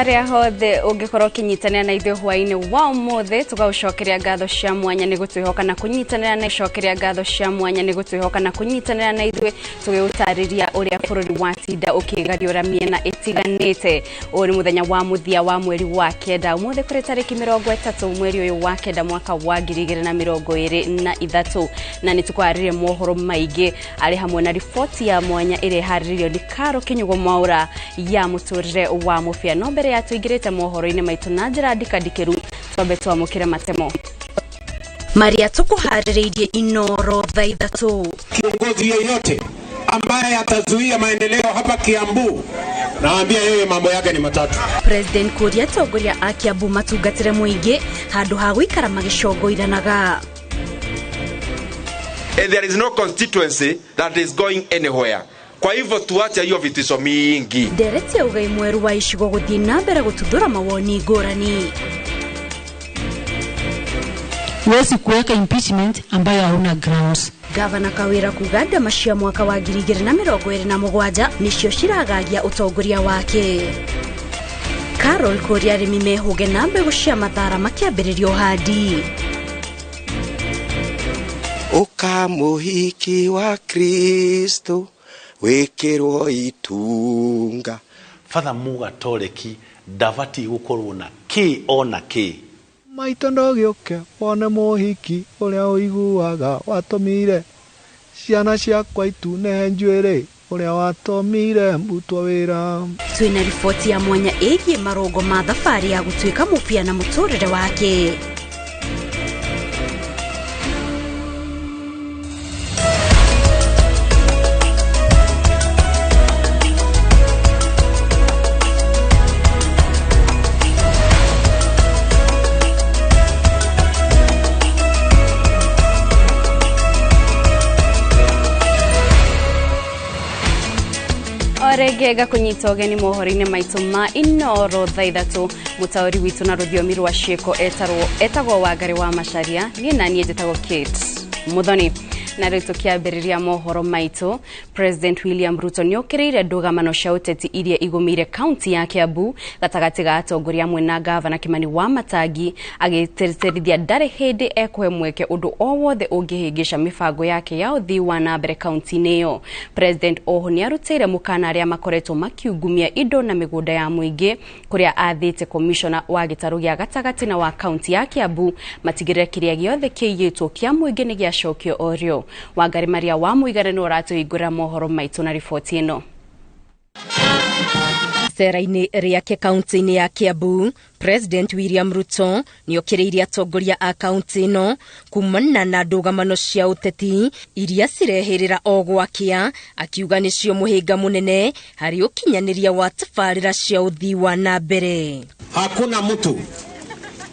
Harĩa hothe ũngĩkorwo ũkĩnyitanĩra na ithuĩ hwaĩ-inĩ wa ũmũthĩ, tũgagũcokeria ngatho cia mwanya nĩ gũtwĩhoka na kũnyitanĩra na cokeria ngatho cia mwanya nĩ gũtwĩhoka na kũnyitanĩra na ithuĩ tũgĩgũtarĩria ũrĩa bũrũri watinda ũkĩgariũra mĩena ĩtiganĩte. Ũyũ nĩ mũthenya wa mũthia wa mweri wa kenda, ũmũthĩ kũrĩ tarĩki 30 mweri ũyũ wa kenda mwaka wa 2023, na nĩ tũkwarĩrie mohoro maingĩ arĩ hamwe na riboti ya mwanya ĩrĩa ĩharĩrĩirio nĩ Karo Kinyugo Mwaura ya mũtũrĩre wa mũbĩa. No mbere ya tũingĩrĩte mohoro-inĩ maitũ na njĩra ndikandikĩru, twambe twamũkĩre matemo maria tũkũharĩrĩirie Inoro thaa 3. Kiongozi yeyote ambaye atazuia maendeleo hapa Kiambu, naambia yeye mambo yake ni matatu. President Kuria atongoria a Kiambu matungatĩre mũingĩ handũ ha gũikara magĩcongoiranaga. And there is no constituency that is going anywhere. Kwa hivyo tuache hiyo vitisho mingi. Ndereti ya ũgai mwerũ wa icigo gũthiĩ na mbere gũtuthũra mawoni ngũrani. Huwezi kuweka impeachment ambayo hauna grounds. Gavana Kawira kuga ndama cia mwaka wa 2027 nĩcio ciragagia ũtongoria wake. Carol kũria arĩmi mehũge na mbegũ cia mathara makĩambĩrĩria ũhandi. Ũka mũhiki wa Kristo wĩkĩrwo itunga. Father Mugatoreki ndabatiĩ gũkorwo na kĩ ona kĩ. Maitũ ndũgĩũke wone mũhiki ũrĩa ũiguaga watũmire ciana ciakwa itune njuĩrĩ ũrĩa watũmire mbutwo wĩra. Twĩna riboti ya mwanya ĩgiĩ marũngo ma thabarĩ ya gũtuĩka mũbĩa na mũtũrĩre wake. Rĩngĩ ngakũnyita ũgeni mohoro-inĩ maitũ ma Inoro thaa 3. Mũtaũri witũ na rũthiomi rwa ciĩko etagwo Wangari wa Macharia, niĩ na niĩ njĩtagwo Kate Muthoni. Na rĩu tũkĩambĩrĩria mohoro maitũ, President William Ruto nĩokĩrĩire ndũgamano cia ũteti iria igũmĩire kaunti ya Kiambu gatagatĩ ga atongoria amwe na gavana Kimani wa Matangi, agĩtĩtĩrithia ndarĩ hĩndĩ ekũhe mweke ũndũ o wothe ũngĩhĩngĩca mĩbango yake ya ũthii wa na mbere kaunti-inĩ ĩyo. President oho nĩarutĩire mũkana arĩa makoretwo makiungumia indo na mĩgũnda ya mũingĩ, kũrĩa athĩte commissioner wa gĩtarũ gĩa gatagatĩ na wa kaunti ya Kiambu matigĩrĩre kĩrĩa gĩothe kĩiyĩtwo kĩa mũingĩ nĩ gĩacokio orĩo. Wangari Maria wa Mũigana nĩ ũratũhingũrĩra mohoro maitũ na riboti ĩno. Cera-inĩ rĩake kaunti-inĩ ya Kiambu, President William Ruto nĩokĩrĩirie atongoria a kaunti ĩno kumana na ndũgamano cia ũteti iria cirehĩrĩra o gwakĩa, akiuga nĩcio mũhĩnga mũnene harĩ ũkinyanĩria wa tabarĩra cia ũthii wa na mbere. Hakuna mtu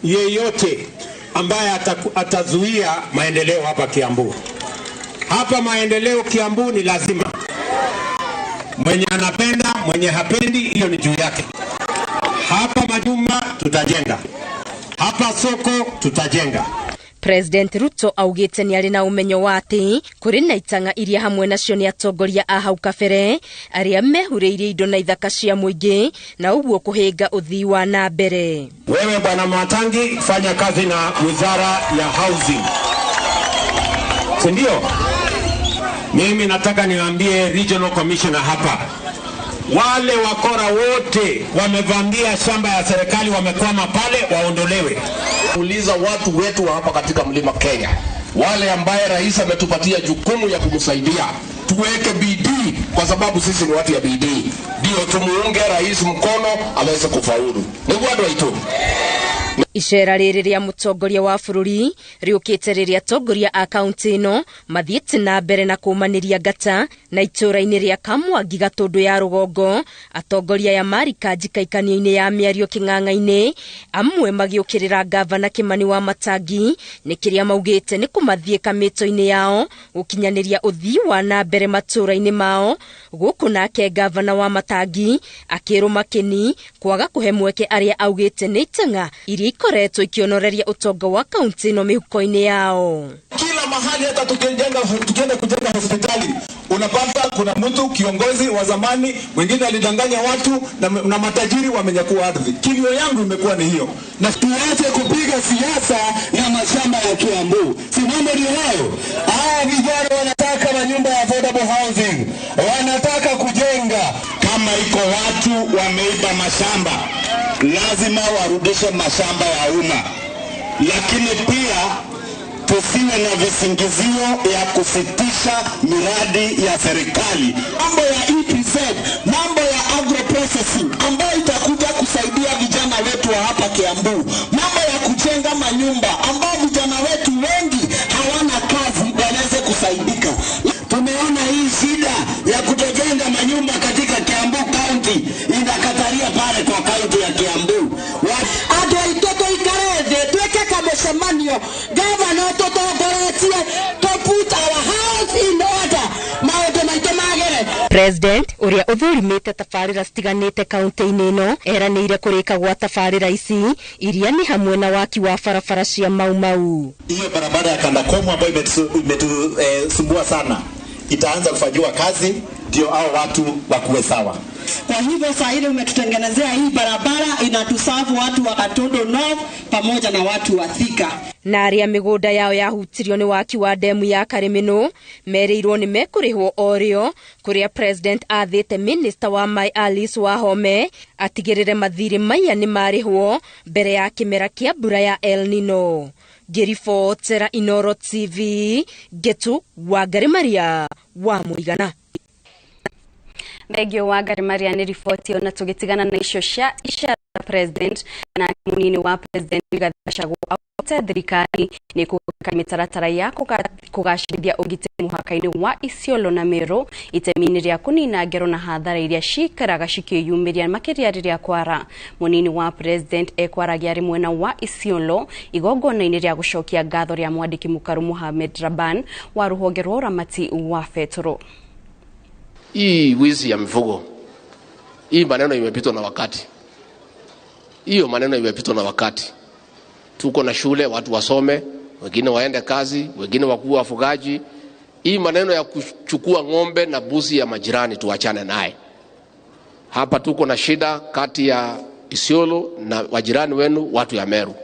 yeyote ambaye atazuia maendeleo hapa Kiambu. Hapa maendeleo Kiambu ni lazima. Mwenye anapenda, mwenye hapendi, hiyo ni juu yake. Hapa majumba tutajenga. Hapa soko tutajenga. President Ruto augĩte nĩ arĩ na ũmenyo wa atĩ kũrĩ na itang'a iria hamwe nacio nĩ atongoria a hau kabere arĩa mehurĩirie indo na ithaka cia mũingĩ na ũguo kũhĩnga ũthii wa na mbere. Wewe Bwana Matangi, fanya kazi na wizara ya housing, si ndio? Mimi nataka niwaambie regional commissioner hapa, wale wakora wote wamevamia shamba ya serikali, wamekwama pale, waondolewe. Uliza watu wetu wa hapa katika mlima Kenya, wale ambaye rais ametupatia jukumu ya kumsaidia, tuweke bidii, kwa sababu sisi ni watu ya bidii, ndio tumuunge rais mkono aweze kufaulu. Niguo andũ aitũ. Icera rĩrĩ rĩa mũtongoria wa bũrũri rĩũkĩte rĩrĩa atongoria a kaunti ĩno mathiĩte na mbere na kũmanĩria ngata na itũũra-inĩ rĩa Kamwangi Gatũndũ ya rũgongo. Atongoria aya marika njikaikanio-inĩ ya mĩario kĩng'ang'a-inĩ, amwe magĩũkĩrĩra gavana Kimani wa Matangi nĩ kĩrĩa maugĩte nĩ kũmathiĩka mĩto-inĩ yao gũkinyanĩria ũthii wa na mbere matũũra-inĩ mao. Gũkũ nake gavana wa Matangi akĩrũma kĩni kwaga kũhe mweke arĩa augĩte nĩ itang'a iria ikoretwo ikĩonoreria ũtonga wa kaunti ĩno mĩhuko-inĩ yao. Kila mahali hata tukienda kujenga hospitali, unapata kuna mtu kiongozi wa zamani mwingine alidanganya watu na matajiri wamenyakua ardhi. Kilio yangu imekuwa ni hiyo. Na tuache kupiga siasa na mashamba ya Kiambu. Si mambo ni hayo. Hawa vijana wanataka manyumba ya affordable housing. Wanataka kujenga. Kama iko watu wameiba mashamba, lazima warudishe mashamba ya umma. Lakini pia tusiwe na visingizio ya kusitisha miradi ya serikali. Mambo ya EPZ, mambo ya agro processing ambayo itakuja kusaidia vijana wetu wa hapa Kiambu. Mambo ya kujenga manyumba ambayo vijana wetu wengi hawana kazi waweze kusaidika. Tumeona hii shida ya kutojenga manyumba katika Kiambu County inakataria pale kwa kaunti ya Kiambu. Andũ aitũ tũikare thĩ twĩke kamũcemanio gavana tũtongoretie to put our house in order maũndũ maitũ magĩre. President uria uthurimite tabarira citiganite kaunti-inĩ ĩno eranĩire kũrĩka gwa tabarira ici iria nĩ hamwe na waki wa barabara cia Mau Mau. Hiyo barabara ya Kandakomo ambayo imetusumbua sana itaanza kufanyiwa kazi ndio hao watu wakuwe sawa. Kwa hivyo saa ile umetutengenezea hii barabara inatusafu watu wa Gatundu North pamoja na watu wa Thika. Na arĩa mĩgũnda yao yahutirio nĩ waki wa demu ya Karĩmĩnũ merĩirwo nĩ mekũrĩhwo o rĩo, kũrĩa president athĩte minister wa maĩ Alice Wahome atigĩrĩre mathirĩ maya nĩ marĩhwo mbere ya kĩmera kĩa mbura ya El Nino. Ngĩribotera Inoro TV, Ngetu Wangari Maria wa Mũigana. Thengio Wangari Maria nĩ riboti ona tũgĩtigana na icio cia ishara president na munini wa president Rigathi Gachagua augĩte thirikari nĩ ĩkũgaka mĩtaratara ya kũgacĩrithia ũgitĩri mũhaka-inĩ wa Isiolo na Meru itemi-inĩ rĩa kũnina ngero na hathara iria cikaraga cikĩyumĩria makĩria rĩrĩa kwara. Munini wa president ekwaragia arĩ mwena wa Isiolo igongona-inĩ rĩa gũcokia ngatho rĩa mwandĩki mũkaru Mohamed Raban wa rũhonge rwa ũramati wa betũrũ. Hii wizi ya mifugo, hii maneno imepitwa na wakati. Hiyo maneno imepitwa na wakati. Tuko na shule, watu wasome, wengine waende kazi, wengine wakuwa wafugaji. Hii maneno ya kuchukua ng'ombe na buzi ya majirani tuachane naye. Hapa tuko na shida kati ya Isiolo na wajirani wenu watu ya Meru.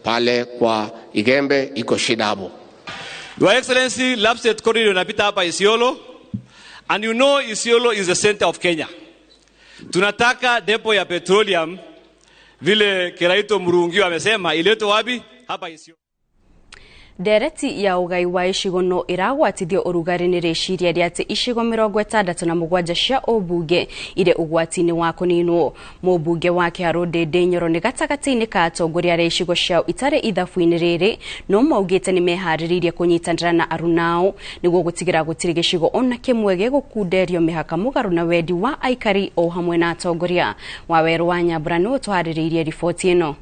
Pale kwa Igembe iko shida hapo. Your Excellency, Lapsset Corridor inapita hapa Isiolo. And you know Isiolo is the center of Kenya. Tunataka depo ya petroleum vile Kiraito Murungi amesema iletwe wapi? Hapa Isiolo. Ndereti ya ũgai wa icigo no ĩragwatithio ũrugarĩ nĩ rĩciria rĩa atĩ icigo 67 cia ũmbunge irĩ ũgwati-inĩ wa kũninwo. Mũmbunge wa Kĩharũ Ndĩndĩ Nyoro nĩ gatagatĩ-inĩ ka atongoria arĩa icigo ciao itarĩ ithabu-inĩ rĩrĩ no maugĩte nĩ meharĩrĩirie kũnyitanĩra na arunao nĩguo gũtigĩra gũtirĩ gĩcigo ona kĩmwe gĩgũkunderio mĩhaka mũgarũ na wendi wa aikari o hamwe na atongoria. Wawerũ wa Nyambura nĩwe ũtũharĩrĩirie riboti ĩno.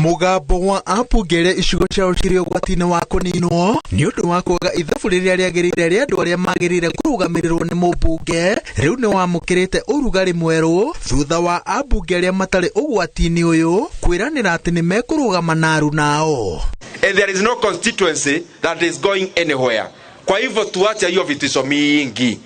Mũgambo wa ambunge arĩa icigo ciao cirĩ ũgwati-inĩ wa kũninwo nĩ ũndũ wa kwaga ithabu rĩrĩa rĩagĩrĩire rĩa andũ arĩa magĩrĩire kũrũgamĩrĩrwo nĩ mũmbunge rĩu nĩ wamũkĩrĩte ũrugarĩ mwerũ thutha wa ambunge arĩa matarĩ ũgwati-inĩ ũyũ kwĩranĩra atĩ nĩ mekũrũgama na arunao. And there is no constituency that is going anywhere. Kwa hivyo tuache hiyo vitisho mingi,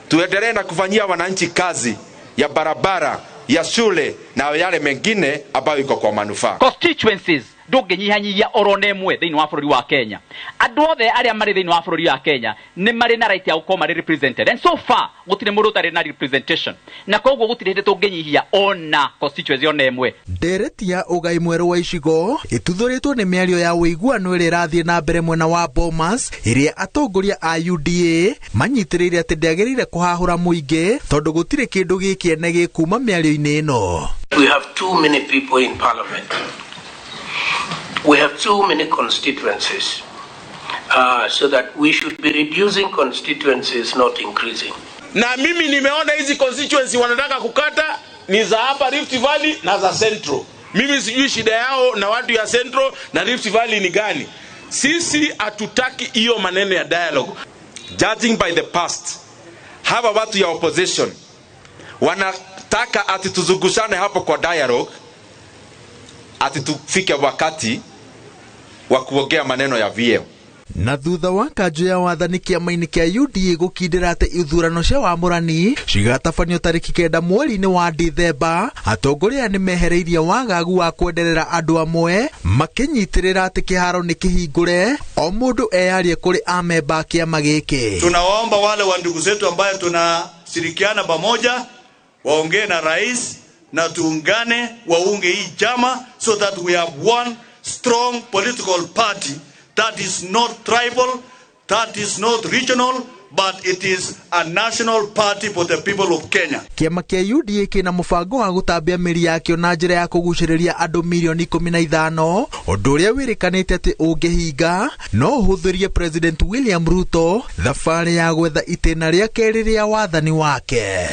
tuendelee na kufanyia wananchi kazi ya barabara, ya shule na yale mengine ambayo iko kwa manufaa. Constituencies ndũngĩnyihanyihia oro na ĩmwe thĩinĩ wa bũrũri wa Kenya. Andũ othe arĩa marĩ thĩinĩ wa bũrũri wa Kenya nĩ marĩ na right ya gũkorwo marĩ represented. And so far gũtirĩ mũndũ ũtarĩ na representation. Na koguo gũtirĩ hĩndĩ tũngĩnyihia ona constituency ona ĩmwe. Ndereti ya ũgai mwerũ wa icigo ĩtuthũrĩtwo nĩ mĩario ya ũiguano ĩrĩa ĩrathiĩ na mbere mwena wa Bomas ĩrĩa atongoria a UDA manyitĩrĩire atĩ ndĩagĩrĩire kũhahũra mũingĩ tondũ gũtirĩ kĩndũ gĩkĩene gĩkuma mĩario-inĩ ĩno. We have too many people in parliament. We have too many constituencies, so that we should be reducing constituencies, not increasing. Na mimi nimeona hizi constituency wanataka kukata ni za hapa Rift Valley na za Central. Mimi sijui shida yao na watu ya Central na Rift Valley ni gani. Sisi hatutaki hiyo maneno ya dialogue. Judging by the past, hawa watu ya opposition wanataka ati tuzungushane hapo kwa dialogue, ati tufike wakati wa kuongea maneno ya vyeo. Na thutha wa kanjũ ya wathani kĩama-inĩ kĩa UDA gũkindĩra atĩ ithurano cia wamũrani cigatabanio tarĩki 9 mweri-inĩ wa Dithemba, atongoria aya nĩmehereirie wagagu wa kwenderera andũ amwe makĩnyitĩrĩra atĩ kĩharo nĩ kĩhingũre o mũndũ eyarie kũrĩ amemba a kĩama gĩkĩ. Tunawaomba wale wa ndugu zetu ambaye tunashirikiana pamoja waongee na rais na tuungane, waunge hii chama so that we have one strong political party that is not tribal, that is not regional, but it is a national party for the people of Kenya. Kĩama kĩa UDA kĩna mũbango wa gũtambia mĩri yakĩo na njĩra ya kũgucĩrĩria andũ milioni 15, ũndũ ũrĩa wĩrĩkanĩte atĩ ũngĩhinga no ũhũthĩrie President William Ruto thabarĩ ya gwetha itĩna rĩa kerĩ rĩa wathani wake.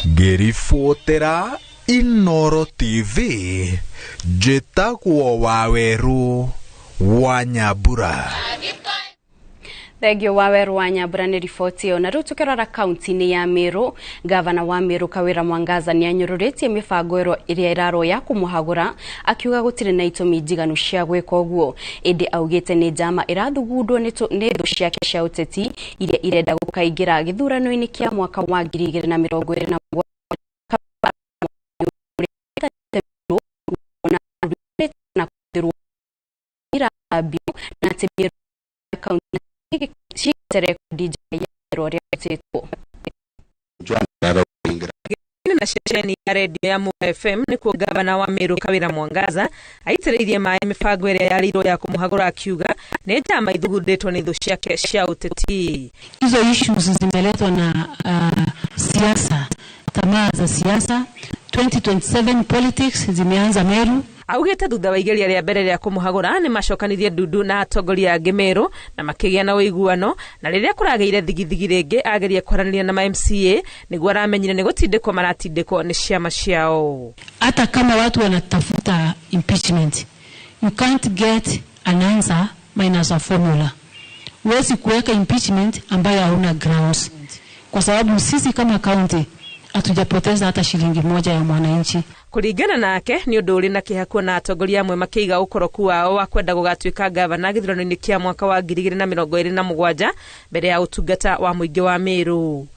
Ngĩribotera Inoro TV, njĩtagwo Waweru wa Nyambura. Thengio Waweru wa Nyambura nĩ riboti ĩyo. Na rĩu tũkĩrora kaunti-inĩ ya Meru, gavana wa Meru Kawira Mwangaza nĩ anyũrũrĩtie mĩbango ĩrĩa ĩrarwo ya kũmũhagũra, akiuga gũtirĩ na itũmi njiganu cia gwĩka ũguo. Ĩndĩ augĩte nĩ njama ĩrathugundwo nĩ thũ ciake cia ũteti iria irenda gũkaingĩra gĩthurano-inĩ kĩa mwaka wa 2027. Na ceceni ya redio ya Mo FM nikuo gavana wa Meru Kawira Mwangaza aitĩrĩirie maĩ mĩbango ĩrĩa yarĩirwo ya kũmũhagũra, akiuga nĩ njama ithugundĩtwo nĩ thũ ciake cia ũteti. Hizo issues zimeletwa na siasa, tamaa za siasa. 2027 politics zimeanza Meru. Augĩte thutha wa igeria rĩa mbere rĩa kũmũhagũra nĩ macokanirie ndundu na atongoria angĩ Meru na makĩgĩa na ũiguano, na rĩrĩa kũragĩire thigithigi rĩngĩ ageria kwaranĩria na ma MCA nĩguo aramenyire nĩ gũtindĩkwo maratindĩkwo nĩ ciama ciao. Hata kama watu wanatafuta impeachment, you can't get an answer minus a formula. Huwezi kuweka impeachment ambayo hauna grounds, kwa sababu sisi kama county hatujapoteza hata shilingi moja ya mwananchi. Kũringana nake nĩ ũndũ ũrĩ na kĩeha kuona atongoria amwe makĩiga ũkoroku wao wa kwenda gũgatuĩka gavana gĩthurano-inĩ kĩa mwaka wa 2027 mbere ya ũtungata wa mũingĩ wa Meru.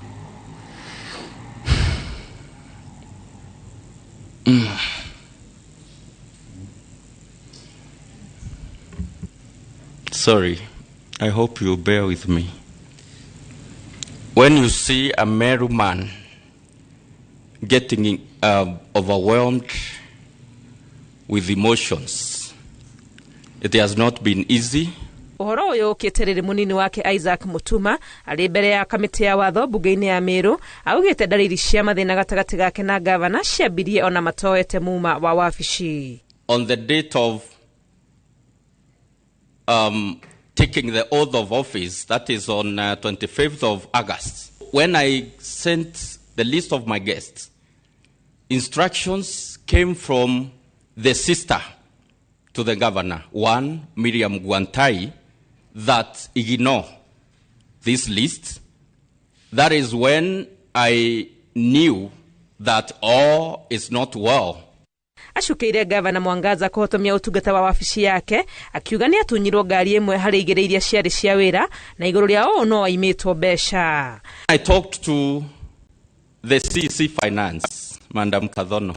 Sorry, I hope you bear with me. When you see a Meru man getting overwhelmed with emotions, it has not been easy. Ũhoro ũyũ ũkĩte rĩrĩ mũnini wake Isaac Mutuma arĩ mbere ya kamĩtĩ ya watho mbunge-inĩ ya Meru augĩte ndariri cia mathĩna gatagatĩ gake na gavana ciambirie ona matoete muma wa wabici. On the date of taking the oath of office, that is on 25th of August, when I sent the list of my guests, instructions came from the sister to the governor, one Miriam Guantai, that ignore this list. That is when I knew that all is not well. Acukeire gavana Mwangaza kũhotomia ũtungata wa wabici yake akiuga nĩ atunyirwo ngari ĩmwe harĩ igĩrĩ iria ciarĩ cia wĩra na igũrũ rĩa ũũ no aimĩtwo mbeca. I talked to the CC Finance, Madam Kadhono.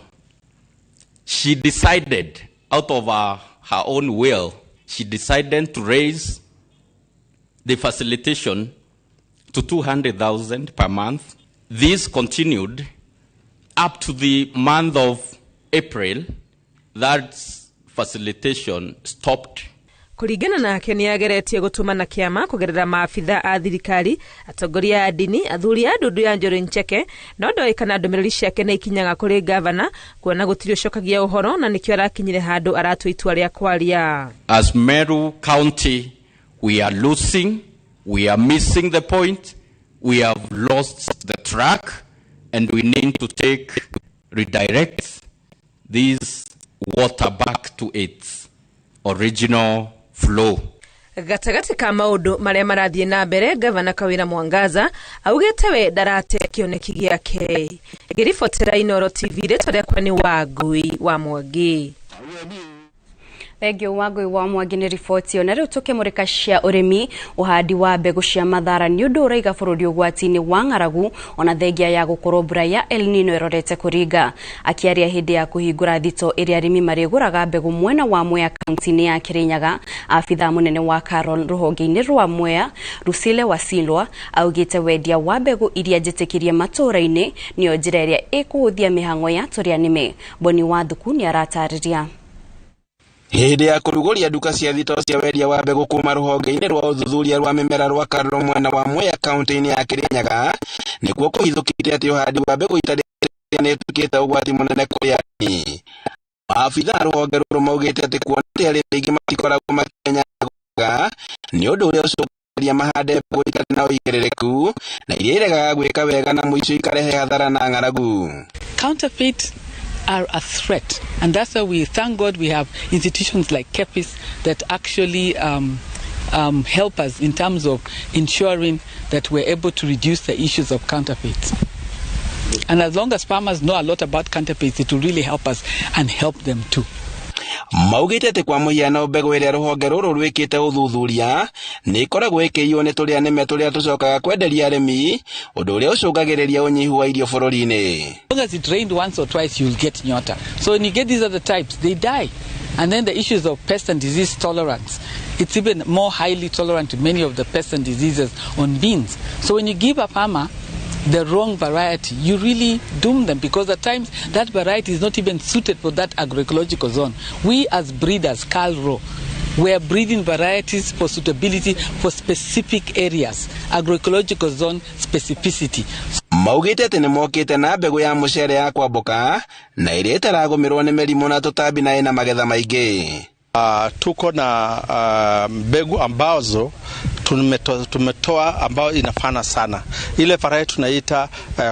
She decided, out of her own will, she decided to raise the facilitation to 200,000 per month. This continued up to the month of April. That facilitation stopped. Kũringana nake nĩ ageretie gũtũmana kĩama kũgerera maabitha a thirikari, atongoria a ndini, athuri a ndundu ya Njoro Ncheke, no ndoĩ kana ndũmĩrĩri ciake nĩ ikinyaga kũrĩ gavana kuona gũtirĩ ũcokagia ũhoro na nĩkĩo arakinyire handũ aratua itua rĩa kwaria. As Meru County, we are losing, we are missing the point, we have lost the track, and we need to redirect this water back to its original flow. Gatagatĩ ka maũndũ marĩa marathiĩ na mbere, gavana Kawira Mwangaza augĩte we ndarate kĩoneki gĩake. Ngĩribotera Inoro TV, rĩtwa rĩakwa nĩ Wangui wa Mwangi. Thengio Wangui wa Mwangi nĩ riboti ĩyo. Na rĩu tũkĩmũrĩka cia ũrĩmi, ũhandi wa mbegũ cia mathara nĩ ũndũ ũraiga bũrũri ũgwati-inĩ wa ng'aragu ona thengia ya gũkorwo mbura ya El Nino ĩrorete kũringa. Akĩaria hĩndĩ ya kũhingũra thito ĩrĩa arĩmi marĩgũraga mbegũ mwena wa Mwea kaunti-inĩ ya Kirinyaga, abithaa mũnene wa Carol rũhonge-inĩ rwa Mwea Rusile Wasilwa augĩte wendia wa mbegũ iria njĩtĩkĩrie matũũra-inĩ nĩyo njĩra ĩrĩa ĩkũhũthia mĩhang'o ya tũrĩa nĩme. Boni Wathuku nĩaratarĩria. Hĩndĩ ya kũrugũria nduka cia thito cia wendia wa mbegũ kuma rũhonge-inĩ rwa ũthuthuria rwa mĩmera rwa Karlo mwena wa Mwea kaunti-inĩ ya Kirinyaga, nĩkuo kũhithũkĩte atĩ ũhandi wa mbegũ itarĩ nĩ ĩtuĩkĩte ũgwati mũnene kũrĩ arĩmi. Maabithaa a rũhonge rũrũ maugĩte atĩ kuona atĩ arĩmi aingĩ matikoragwo makĩmenya mbegũ nĩ ũndũ ũrĩa ũcũngagĩrĩria mahande mbegũ itarĩ na ũigĩrĩrĩku na iria iregaga gwĩka wega na mũico ikarehe hathara na ng'aragu. Counterfeit are a threat, and that's why we thank God we have institutions like KEPHIS that actually help us in terms of ensuring that we're able to reduce the issues of counterfeits. And as long as farmers know a lot about counterfeits, it will really help us and help them too. Maugĩte atĩ kwa mũhiano mbegũ ĩrĩa rũhonge rũrũ rwĩkĩte ũthuthuria nĩ ĩkoragwo ĩkĩiywo nĩ tũrĩa nĩme tũrĩa tũcokaga kwenderia arĩmi, ũndũ ũrĩa ũcũngagĩrĩria ũnyihu wa irio bũrũri-inĩ. As long as it rained once or twice, you'll get nyota. So when you get these other types, they die. And then the issues of pest and disease tolerance. It's even more highly tolerant to many of the pests and diseases on beans. So when you give a farmer the wrong variety, you really doom them, because at times that variety is not even suited for that agroecological zone. We as breeders, KALRO, we are breeding varieties for suitability for specific areas, agroecological zone specificity. Maugĩte atĩ nĩmokĩte na mbegũ ya mũcere ya kwambũka na ĩrĩa ĩtaragũmĩrwo nĩ mĩrimũ na tũtambi na ĩna magetha maingĩ. Tuko na mbegu ambazo tumetoa ambayo inafana sana. Ile variety tunaita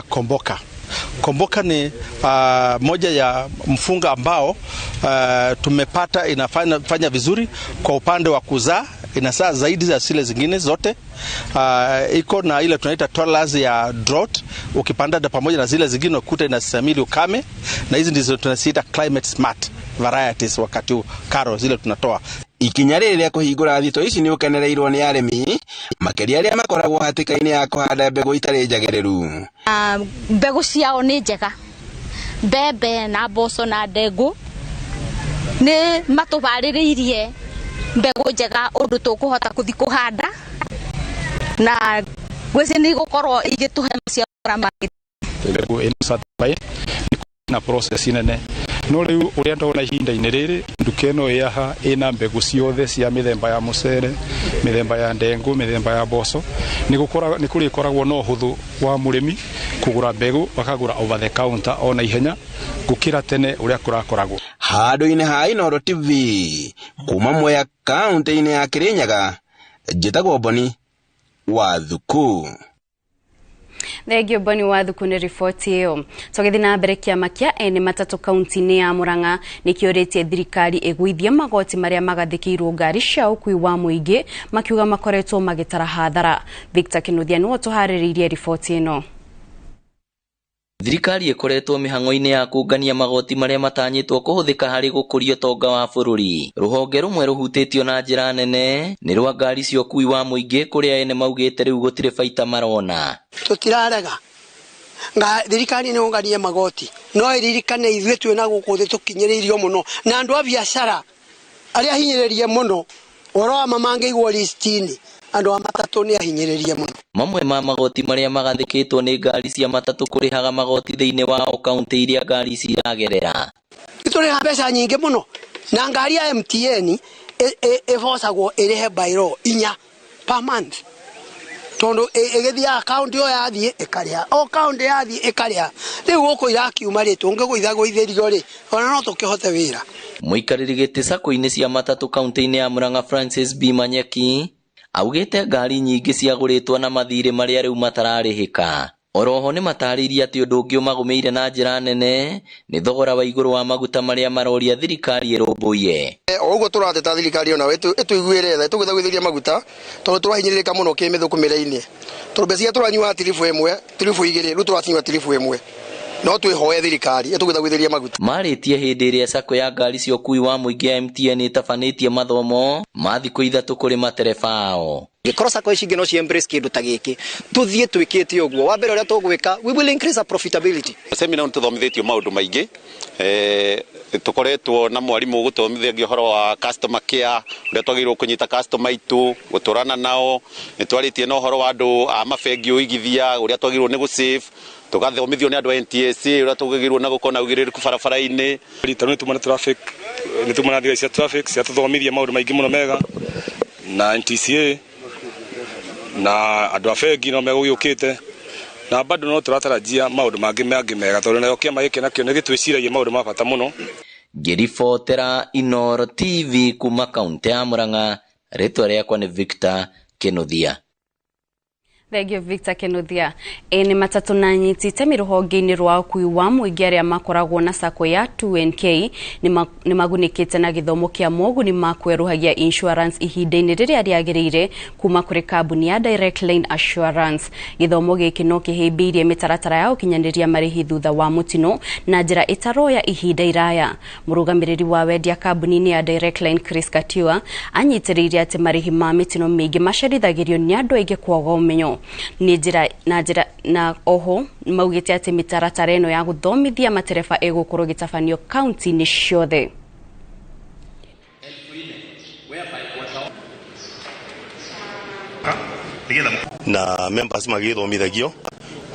Komboka. Komboka ni moja ya mfunga ambao tumepata inafanya vizuri kwa upande wa kuzaa, inazaa zaidi za zile zingine zote. Iko na ile tunaita tolerance ya drought, ukipanda pamoja na zile zingine ukuta inastahimili ukame, na hizi ndizo tunaziita climate smart varieties wakati huu karo zile tunatoa. Ikinya rĩrĩ rĩa kũhingũra thito ici nĩ ũkenereirwo nĩ arĩmi makĩria arĩa makoragwo hatĩka-inĩ ya kũhanda mbegũ itarĩ njagĩrĩru. Mbegũ ciao nĩ njega, mbembe na mboco na ndengũ nĩ matũbarĩrĩirie mbegũ njega ũndũ tũkũhota kũthi kũhanda na ngwĩciria nĩ igũkorwo igĩtũhe maciaro maingĩ. Mbegũ ĩno certified na process nene no rĩu ũrĩa ndona ihinda-inĩ rĩrĩ nduka ĩno ĩaha ĩna mbegũ ciothe cia mĩthemba ya mũcere, mĩthemba ya ndengũ, mĩthemba ya mboco, nĩ kũrĩkoragwo na ũhũthũ wa mũrĩmi kũgũra mbegũ akagũra over the counter ona ihenya gũkĩra tene ũrĩa kũrakoragwo. Handũ-inĩ ha Inooro TV kuma Mwea kaunti-inĩ ya Kirinyaga, njĩtagwo Boni Wathuku. Thengio Boni Wathuku nĩ riboti ĩyo. Tũgĩthiĩ na mbere, kĩama kĩa ene matatũ kaunti-inĩ ya Murang'a nĩkĩũrĩtie thirikari ĩgũithie magoti marĩa magathĩkĩirwo ngari cia ũkui wa mũingĩ, makiuga makoretwo magĩtara hathara. Victor Kinuthia nĩwe ũtũharĩrĩirie riboti ĩno. Thirikari ĩkoretwo mĩhang'o-inĩ ya kũngania magoti marĩa matanyĩtwo kũhũthĩka harĩ gũkũria ũtonga wa bũrũri. Rũhonge rũmwe rũhutĩtio na njĩra nene nĩ rwa ngari cia ũkui wa mũingĩ kũrĩa ene maugĩte rĩu gũtirĩ baita marona. Tũtirarega thirikari nĩ ũnganie magoti no ĩririkane ithuĩ twĩna gũkũ thĩ tũkinyĩrĩirio mũno na andũ a biacara arĩa ahinyĩrĩrie mũno ũhoro wa ma mangĩigwo list-inĩ andũ a matatũ nĩ ahinyĩrĩrie mũno. Mamwe ma magoti marĩa magathĩkĩtwo nĩ ngari cia matatũ kũrĩhaga magoti thĩinĩ wa o kaunti iria ngari ici iragerera. Nĩtũrĩhaga mbeca nyingĩ mũno na ngari ya MTN ĩbocagwo ĩrĩhe by law inya per month tondũ ĩgĩthiaga kaunti o yathiĩ ĩkarĩha o kaunti yathiĩ ĩkarĩha. Rĩu gũkũ irakiuma rĩ tũngĩgũithagũithĩrio rĩ ona no tũkĩhote wĩra. Mũikarĩri gĩtĩ sacco-inĩ cia matatũ kaunti-inĩ ya Murang'a Francis B Manyeki augĩte ngari nyingĩ ciagũrĩtwo na mathirĩ marĩa rĩu matararĩhĩka. Oroho nĩ matarĩirie atĩ ũndũ ũngĩ ũmagũmĩire na njĩra nene nĩ thogora wa igũrũ wa maguta marĩa maroria thirikari ĩrũmbũiye. O ũguo tũrateta thirikari ona ĩtũiguĩre tha ĩtũgũithagũithĩrie maguta tondũ tũrahinyĩrĩrĩka mũno kĩmĩthũkũmĩre-inĩ tondũ mbeca iria tũranyua tiribu ĩmwe tiribu igĩrĩ rĩu tũracinyua tiribu ĩmwe. No twĩhoe thirikari ĩtũgũithagũithĩrie maguta. Marĩtie hĩndĩ ĩrĩa sacco ya ngari cia ũkuui wa mũingĩ ya MTN ĩtabanĩtie mathomo ma thikũ 3 kũrĩ matereba ao. Ngĩkorwo sacco ici ingĩ no ci embrace kĩndũ ta gĩkĩ, tũthiĩ twĩkĩte ũguo. Wa mbere ũrĩa tũgwĩka, we will increase our profitability. Seminar nĩ tũthomithĩtio maũndũ maingĩ, tũkoretwo na mwarimũ gũthomithagia ũhoro wa customer care, ũrĩa twagĩrĩirwo kũnyita customer aitũ, gũtũrana nao. Nĩ twarĩtie na ũhoro wa andũ a mabengi ũigithia, ũrĩa twagĩrĩirwo nĩ gũ-save, tũgathomithio nĩ andũ a NTSA ũrĩa twagĩrĩirwo na gũkorwo na ũigĩrĩrĩku barabara-inĩ. Rita rĩu nĩ traffic, nĩ tumana thigari cia traffic ciatũthomithia maũndũ maingĩ mũno mega na NTSA na andũ a bengi no megũgĩũkĩte, na bado no tũratarajia maũndũ mangĩ mega tondũ nayo kĩama gĩkĩ nakĩo nĩ gĩtwĩciragia maũndũ ma bata mũno. Ngĩribotera Inooro TV kuma kaunti ya Murang'a, rĩtwa rĩakwa nĩ Victor Kinuthia. Thank you Victor Kinuthia. Ene matatũ na nyiti itemi rũhonge-inĩ rwa ũkuui wa mũingĩ arĩa makoragwo na sacco ya 2NK nĩ magunĩkĩte na gĩthomo kĩa moguni ma kwerũhagia insurance ihinda-inĩ rĩrĩa rĩagĩrĩire kuma kũrĩ kambuni ya Direct Line Assurance. Gĩthomo gĩkĩ no kĩhĩmbĩirie mĩtaratara ya ũkinyanĩria marĩhi thutha wa mũtino na njĩra ĩtaroya ihinda iraya. Mũrũgamĩrĩri wa wendia kambuni-inĩ ya Direct Line Chris Katua anyitĩrĩire atĩ marĩhi ma mĩtino mĩingĩ macerithagĩrio nĩ andũ aingĩ kwaga ũmenyo. Nĩ njĩra na njĩra na oho maugĩte atĩ mĩtaratara ĩno ya gũthomithia matereba ĩgũkorwo ĩgĩtabanio kaunti-inĩ ciothe. Na members magĩthomithagio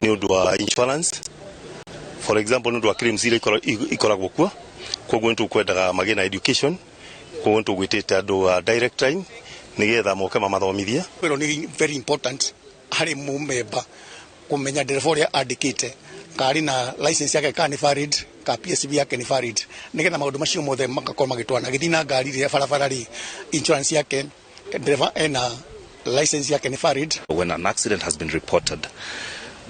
nĩ ũndũ wa insurance, for example nĩ ũndũ wa claims iria ikoragwo kuo, koguo nĩ tũkwendaga magĩe na education, koguo nĩ tũgwĩtĩte andũ a Direct Line nĩgetha moke mamathomithie. Ĩno nĩ very important harĩ mũmemba kũmenya ndereba ũrĩa andĩkĩte kana na license yake kana nĩ valid, ka PSV yake nĩ valid, nĩgetha maũndũ macio mothe magakorwo magĩtwarana. Agĩthiĩ na ngari rĩrĩa barabara rĩ, insurance yake ndereba ena license yake nĩ valid. When an accident has been reported,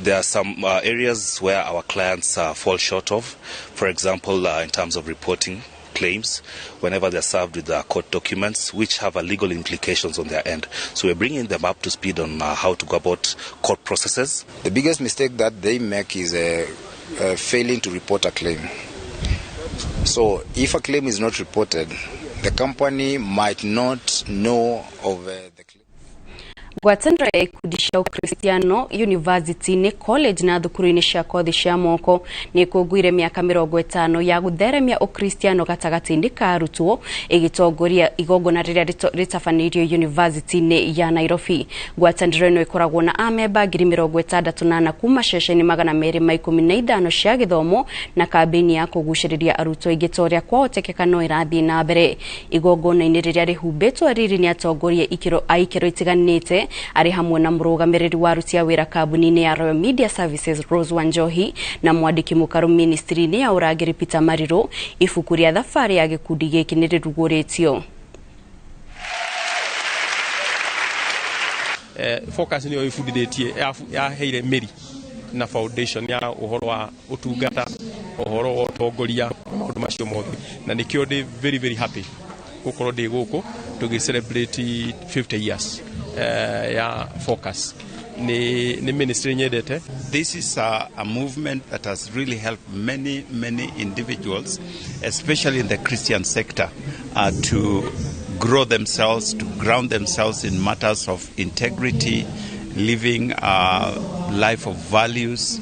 there are some areas where our clients fall short of. For example, in terms of reporting claims, whenever they're served with court documents which have legal implications on their end. So we're bringing them up to speed on how to go about court processes. The biggest mistake that they make is failing to report a claim. So if a claim is not reported, the company might not know of the claim. Ngwatanĩro ya ikundi cia Ũkristiano University-inĩ, college na thukuru-inĩ cia kothi cia moko nĩ ĩkũngũĩire mĩaka 50 ya gũtheremia Ũkristiano gatagatĩ-inĩ ka arutwo, ĩgĩtongoria igongona rĩrĩa rĩtabanĩirio University-inĩ ya Nairobi. Ngwatanĩro ĩno ĩkoragwo na amemba 64,000 kuma ceceni 215 cia gĩthomo na kambĩini ya kũgucĩrĩria arutwo aingĩ ta ũrĩa kwahotekeka no ĩrathiĩ na mbere. Igongona-inĩ rĩrĩa rĩhumbĩtwo riri nĩ atongoria a ikĩro itiganĩte arĩ hamwe na mũrũgamĩrĩri wa aruti a wĩra kambuni-inĩ ya Royal Media Services Rose Wanjohi na mwandĩki mũkaru ministry-inĩ ya ũrangĩri Peter Mariru. Ibuku rĩa thabarĩ ya gĩkundi gĩkĩ nĩ rĩrugũrĩtio. Focus nĩyo ĩbundithĩtie yaheire mĩri na foundation ya ũhoro wa ũtungata, ũhoro wa ũtongoria na maũndũ macio mothe, na nĩkĩo ndĩ very very happy gũkorwo ndĩ gũkũ tũgĩ celebrate 50 years ya Focus. Ni ministry nyendete. This is a movement that has really helped many, many individuals, especially in the Christian sector, to grow themselves, to ground themselves in matters of integrity, living a life of values.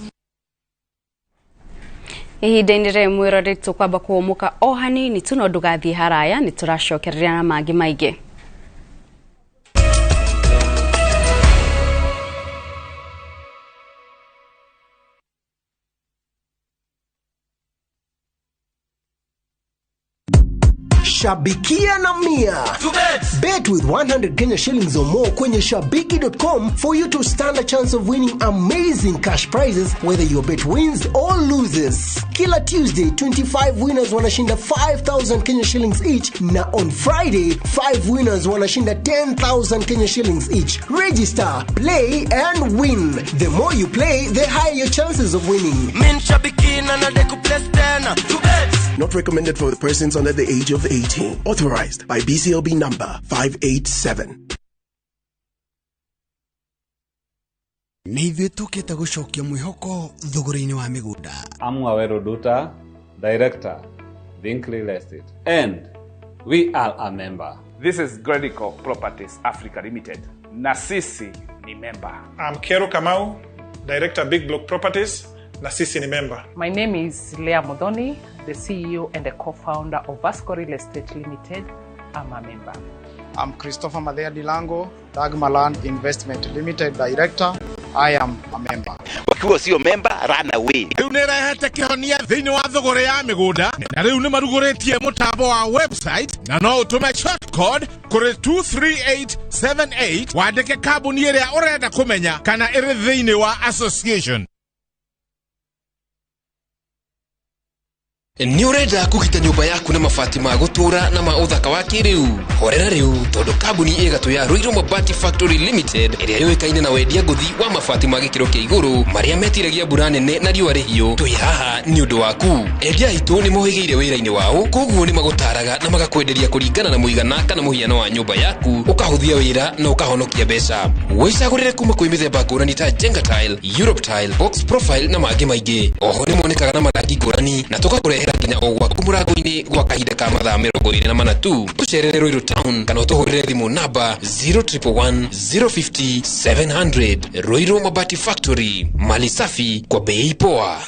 Ihinda-inĩ rĩrĩ mwĩroreri tũkwamba kũhũmũka o hanini tu no ndũgathiĩ haraya, nĩ tũracokereria na mangĩ maingĩ. Shabikia na Mia. Bet with 100 Kenya shillings or more kwenye shabiki.com for you to stand a chance of winning amazing cash prizes whether your bet wins or loses. Kila Tuesday, 25 winners wanashinda 5,000 Kenya shillings each, na on Friday, 5 winners wanashinda 10,000 Kenya shillings each. Register, play and win. The more you play, the higher your chances of winning. Min shabiki na nadeku place tena. Not recommended for persons under the age of 18. Authorized by BCLB number 587. Nĩ ithuĩ tũkĩte gũcokia mwĩhoko thũgũrĩ-inĩ wa mĩgũnda. I'm Waweru Duta, Director, Think Real Estate, and we are a member. This is Gredico Properties Africa Limited. Na sisi ni member. I'm Kero Kamau, Director Big Block Properties. Na sisi ni member. My name is Leah Modoni, the CEO and the co-founder of Vasco Real Estate Limited. I'm a member. I'm Christopher Madea Dilango, Dagmaland Investment Limited Director. I am a member. Wakiwa sio member, run away. Rĩu nĩ ĩrehete kĩhonia thĩinĩ wa thũgũrĩ ya mĩgũnda na rĩu nĩ marugũrĩtie mũtambo wa website na no ũtũme short code kũrĩ 23878 wandĩke kambuni ĩrĩa ũrenda kũmenya kana ĩrĩ thĩinĩ wa association. Nĩ ũrenda kũgita nyũmba yaku na mabati ma gũtũũra na ma ũthaka wa kĩrĩu? Horera rĩu tondũ kambuni ĩgatũ ya Ruiru Mabati Factory Limited ĩrĩa yũĩkaine na wendia ngũthi wa mabati ma gĩkĩro kĩa igũrũ marĩa metiragia mbura nene na riũa rĩhiũ, twĩ haha nĩ ũndũ waku. Endia aitũ nĩ mohĩgĩire wĩra-inĩ wao, koguo nĩ magũtaraga na magakwenderia kũringana na mũigana kana mũhiano wa nyũmba yaku, ũkahũthia wĩra na ũkahonokia mbeca. Wĩcagũrĩre kuma kwĩ mĩthemba ngũrani ta Jenga Tile, Europe Tile, Box Profile na mangĩ maingĩ. Oho nĩ monekaga na marangi ngũrani na tũgakũrehera nginya o gwaku mũrango-inĩ gwa kahinda ka mathaa 24 tu. Tũcerere Ruiru Town kana ũtũhũrĩre thimũ namba 0111 050 700. Ruiru Mabati Factory, mali safi kwa bei poa.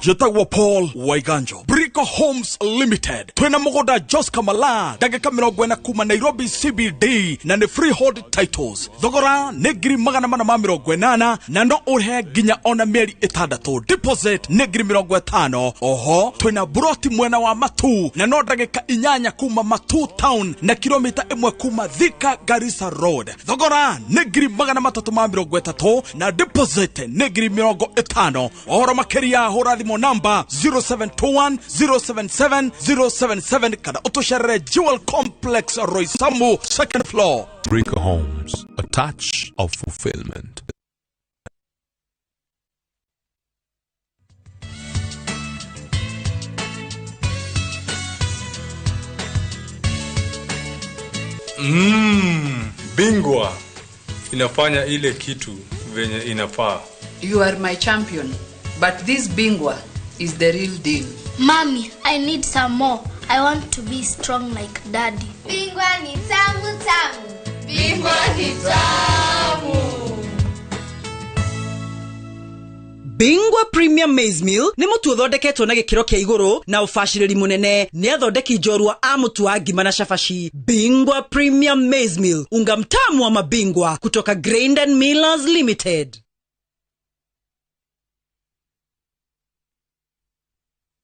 Njĩtagwo Paul Waiganjo, Brico Homes Limited. Twĩna mũgũnda Joska Mala ndagĩka 40 kuma Nairobi CBD na nĩ freehold titles. Thogora nĩ 480,000 na no ũrĩhe nginya ona mĩeri 6. Deposit nĩ 50,000. Oho twĩna buroti mwena wa Matu na no ndagĩka 8 kuma Matu Town na kilomita 1 kuma Thika Garissa Road. Thogora nĩ 330,000 na deposit nĩ 50,000. Ũhoro makĩria hũra thimũ namba 0721 077 077 kana ũtũcerere Jewel Complex Roysambu second floor. Brico Homes, a touch of fulfillment. Bingwa inafanya ile kitu venye inafaa. You are my champion, but this Bingwa is the real deal. Mommy, I need some more. I want to be strong like Daddy. Bingwa ni tamu tamu. Bingwa ni tamu. Bingwa Premium Maize Meal nĩ mũtu ũthondeketwo na gĩkĩro kĩa igũrũ na ũbacĩrĩri mũnene nĩ athondeki njorua a mũtu wa ngima na cabaci. Bingwa Premium Maize Meal, unga mtamu wa mabingwa kutoka Grain and Millers Limited.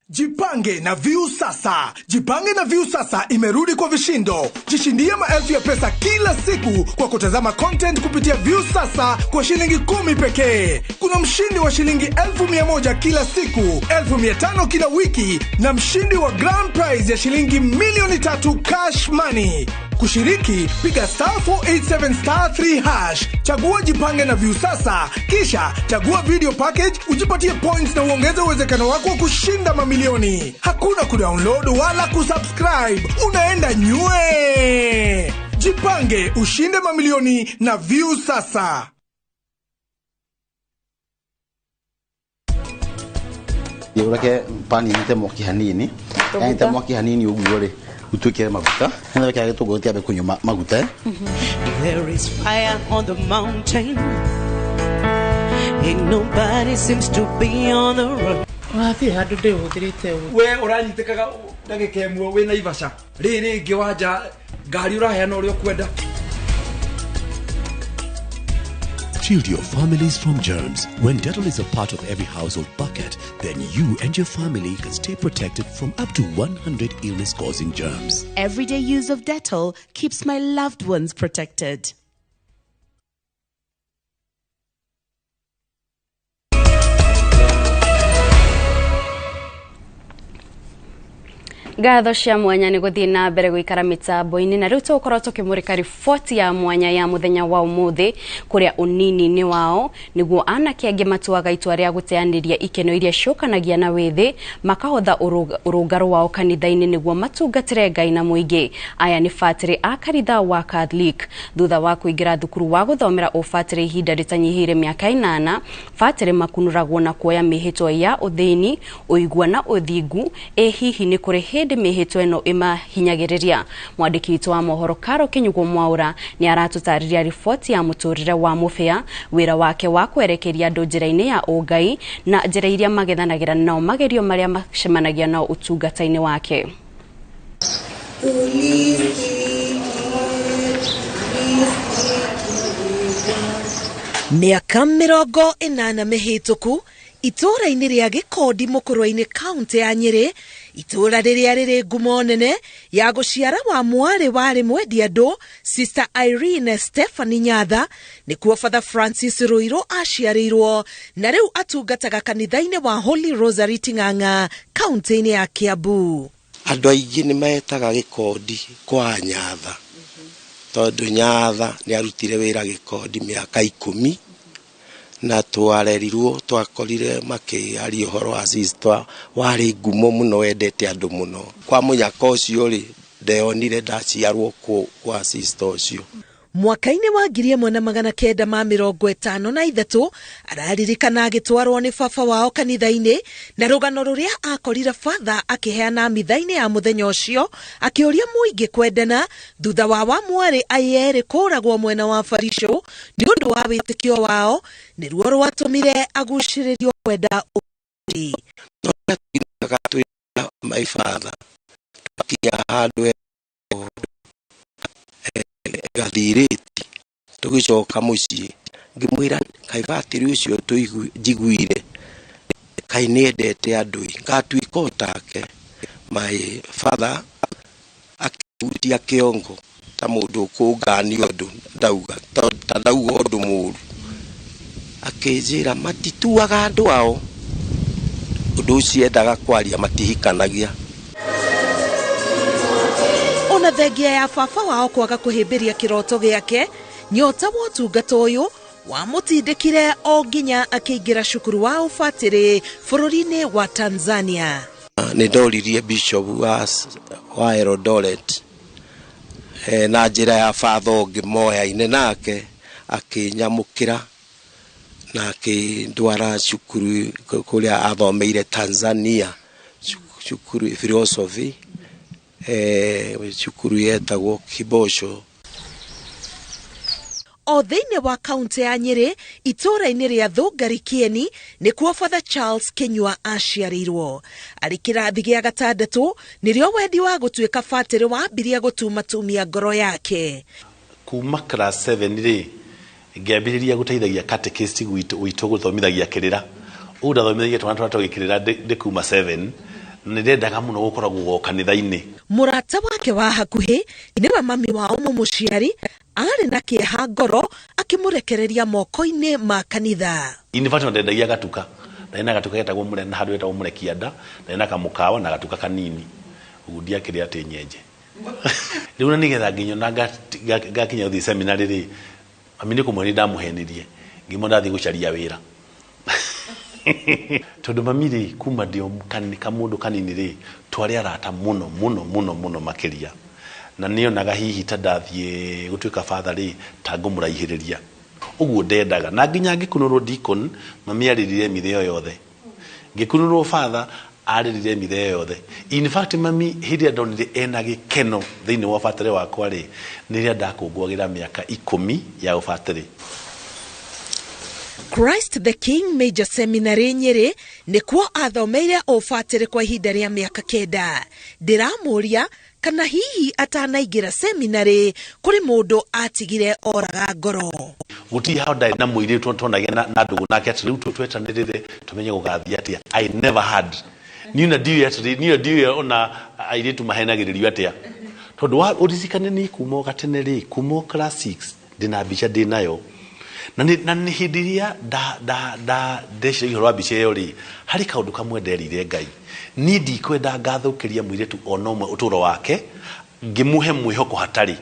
Jipange na View Sasa. Jipange na View Sasa imerudi kwa vishindo. Jishindie maelfu ya pesa kila siku kwa kutazama content kupitia View Sasa kwa shilingi 10 pekee. Kuna mshindi wa shilingi 1,100 kila siku, 1,500 kila wiki na mshindi wa grand prize ya shilingi 3,000,000 cash money. Kushiriki, piga *487*3#, chagua Jipange na View Sasa, kisha chagua video package, ujipatie points na uongeze uwezekano wako wa kushinda mamilioni. Hakuna kudownload wala kusubscribe, unaenda nywe. Jipange, ushinde mamilioni na View Sasa. Yurake pani nite mwaki hanini, nite mwaki hanini uguo ri. Utuikire maguta na wekira gitunguru kiambe kunywa maguta. There is fire on the mountain. Ain't nobody seems to be on the road. Wathi handu ndihuthirite we uranyitikaga ndagika ĩmwe wĩ Naivasha rĩrĩ ĩngĩ wanja ngari ũraheana ũrĩa ũkwenda. Shield your families from germs. When Dettol is a part of every household bucket, then you and your family can stay protected from up to 100 illness-causing germs. Everyday use of Dettol keeps my loved ones protected. Ngatho cia mwanya nĩ gũthiĩ na mbere gũikara mĩtambo-inĩ, na rĩu tũgũkorwo tũkĩmũrĩka riboti ya mwanya ya mũthenya wa ũmũthĩ, kũrĩa ũnini-inĩ wao nĩguo anake angĩ matuaga itua rĩa gũteanĩria ikeno iria ciũkanagia na wĩthĩ, makahotha ũrũngarũ wao kanitha-inĩ nĩguo matungatĩre Ngai na mũingĩ. Aya nĩ batĩrĩ a kanitha wa Catholic. Thutha wa kũingĩra thukuru wa gũthomera ũbatĩrĩ ihinda rĩtanyihĩire mĩaka 8, batĩrĩ makunũragwo na kuoya mĩhĩtwa ya ũthĩni, ũigua na ũthingu. Ĩ hihi nĩ kũrĩ hĩndĩ mĩhĩtwa ĩno ĩmahinyagĩrĩria? Mwandĩki witũ wa mohoro Karo Kinyugo Mwaura nĩ aratũtarĩria riboti ya mũtũrĩre wa mũbĩa, wĩra wake wa kwerekeria andũ njĩra-inĩ ya ũngai na njĩra iria magethanagĩra nao, magerio marĩa macemanagia nao ũtungata-inĩ wake. Mĩaka 80 mĩhĩtũku, itũũra-inĩ rĩa Gĩkondi Mũkũrwe-inĩ, kaũntĩ ya Nyĩrĩ, itũũra rĩrĩa rĩrĩ ngumo nene ya gũciara wa mwarĩ warĩ mwendi andũ, Sister Irene Stephanie Nyatha, nĩkuo Father Francis Rũirũ aciarĩirwo, na rĩu atungataga kanitha-inĩ wa Holy Rosary Ting'ang'a, kaũntĩ-inĩ ya Kiambu. Andũ aingĩ nĩ metaga Gĩkondi kwa Nyatha, tondũ Nyatha nĩ arutire wĩra Gĩkondi mĩaka 10, na twarerirwo twakorire makĩaria ũhoro wa sister warĩ ngumo mũno, wendete andũ mũno. Kwa mũnyaka ũcio rĩ, ndeyonire ndaciarwo kwa sister ũcio. Mwaka-inĩ wa 1953 araririkana agĩtwarwo nĩ baba wao kanitha-inĩ, na rũgano rũrĩa akorire father akĩheana mitha-inĩ ya mũthenya ũcio, akĩũria mũingĩ kwendana thutha wa mwarĩ ayerĩ kũragwo mwena wa Barisho nĩ ũndũ wa wĩtĩkio wao, nĩruo rwatũmire agucĩrĩrio kwenda ũrĩ. My father twakinya handũ gathirĩti, tũgĩcoka mũciĩ ngĩmwĩra kaĩ batĩrĩ ũcio njiguire kaĩ nĩendete andũ, ngatuĩka o take. My father akĩhutia kĩongo ta mũndũ ũkũngania ũndũ ndauga, ta ndauga ũndũ mũũru, akĩnjĩra matituaga andũ ao, ũndũ ũcio endaga kwaria matihikanagia. Ona thengia ya baba wao kwaga kũhĩmbĩria kĩroto gĩake, nyota wa ũtungata ũyũ wamũtindĩkire o nginya akĩingĩra cukuru wa ũbatĩrĩ bũrũri-inĩ wa Tanzania. Nĩ ndoririe bishop wa Eldoret na njĩra ya father ũngĩ moyaine nake, akĩnyamũkĩra na akĩndwara cukuru kũrĩa athomeire Tanzania, cukuru philosophy, cukuru yetagwo Kibosho. O thĩinĩ wa kaũntĩ ya Nyĩrĩ, itũũra-inĩ rĩa Thũngari Kĩeni, nĩkuo Father Charles Kinyua aciarĩirwo. Arĩ kĩrathi gĩa 6 nĩrĩo wendi wa gũtuĩka batĩrĩ wambirie gũtumatumia ngoro yake. Kuma class 7 rĩ, ngĩambĩrĩria gũteithagia catechist gwitũ gũthomithagia kĩrĩra. Ũguo ndathomithagia twana tũrĩa twagĩkĩrĩra ndĩ kuma 7, nĩ ndendaga mũno gũkoragwo kanitha-inĩ. Mũrata wake wa hakuhĩ nĩwe mami wao mũmũciari, arĩ na kĩeha ngoro akĩmũrekereria moko-inĩ ma kanitha. In fact ndendagia gatuka, ndarĩ na gatuka getagwo mũre, na handũ getagwo Mũrekianda, ndarĩ na kamũkawa na gatuka kanini, ũguo ndiakĩrĩ atĩ nyenje. Rĩu na nĩgetha nginyona ngakinya gũthiĩ seminary rĩ, mami nĩ kũmwe nĩ ndamũhenirie, ngĩmwĩra ndathiĩ gũcaria wĩra. Tondũ mami rĩ, kuma ndĩ o kamũndũ kanini rĩ, twarĩ arata mũno mũno mũno mũno makĩria, na nĩonaga hihi ta ndathiĩ gũtuĩka father rĩ, ta ngũmũraihĩrĩria. Ũguo ndendaga, na nginya ngĩkunũrwo deacon, mami arĩrire mitha ĩyo yothe. Ngĩkunũrwo father, arĩrire mitha ĩyo yothe. In fact mami hĩndĩ ĩrĩa ndonire ena gĩkeno thĩinĩ wa ũbatĩrĩ wakwa rĩ, nĩ rĩrĩa ndakũngũagĩra mĩaka 10 ya ũbatĩrĩ. Christ the King Major Seminary Nyĩrĩ nĩkuo athomeire ũbatĩrĩ kwa ihinda rĩa mĩaka 9. Ndĩramũria kana hihi atanaingĩra seminary kũrĩ mũndũ atigire oraga ngoro. Gũtirĩ handũ ndarĩ na mũirĩtu twonagia na ndũgũ nake atĩ rĩu twetanĩrĩre tũmenye gũgathiĩ atĩa. I never had. Niĩ ona ndiũĩ atĩrĩ, niĩ ona ndiũĩ ona airĩtu mahenagĩrĩrio atĩa. Tondũ ũririkane niĩ kuma o gatene rĩ, kuma o class 6 ndĩna mbica ndĩnayo. Na nĩ hĩndĩ ĩrĩa ndeciragia ũhoro wa mbica ĩyo rĩ, harĩ kaũndũ kamwe nderire Ngai, niĩ ndikwenda ngathũkĩria mũirĩtu ona ũmwe ũtũũro wake ngĩmũhe mwĩhoko hatarĩ.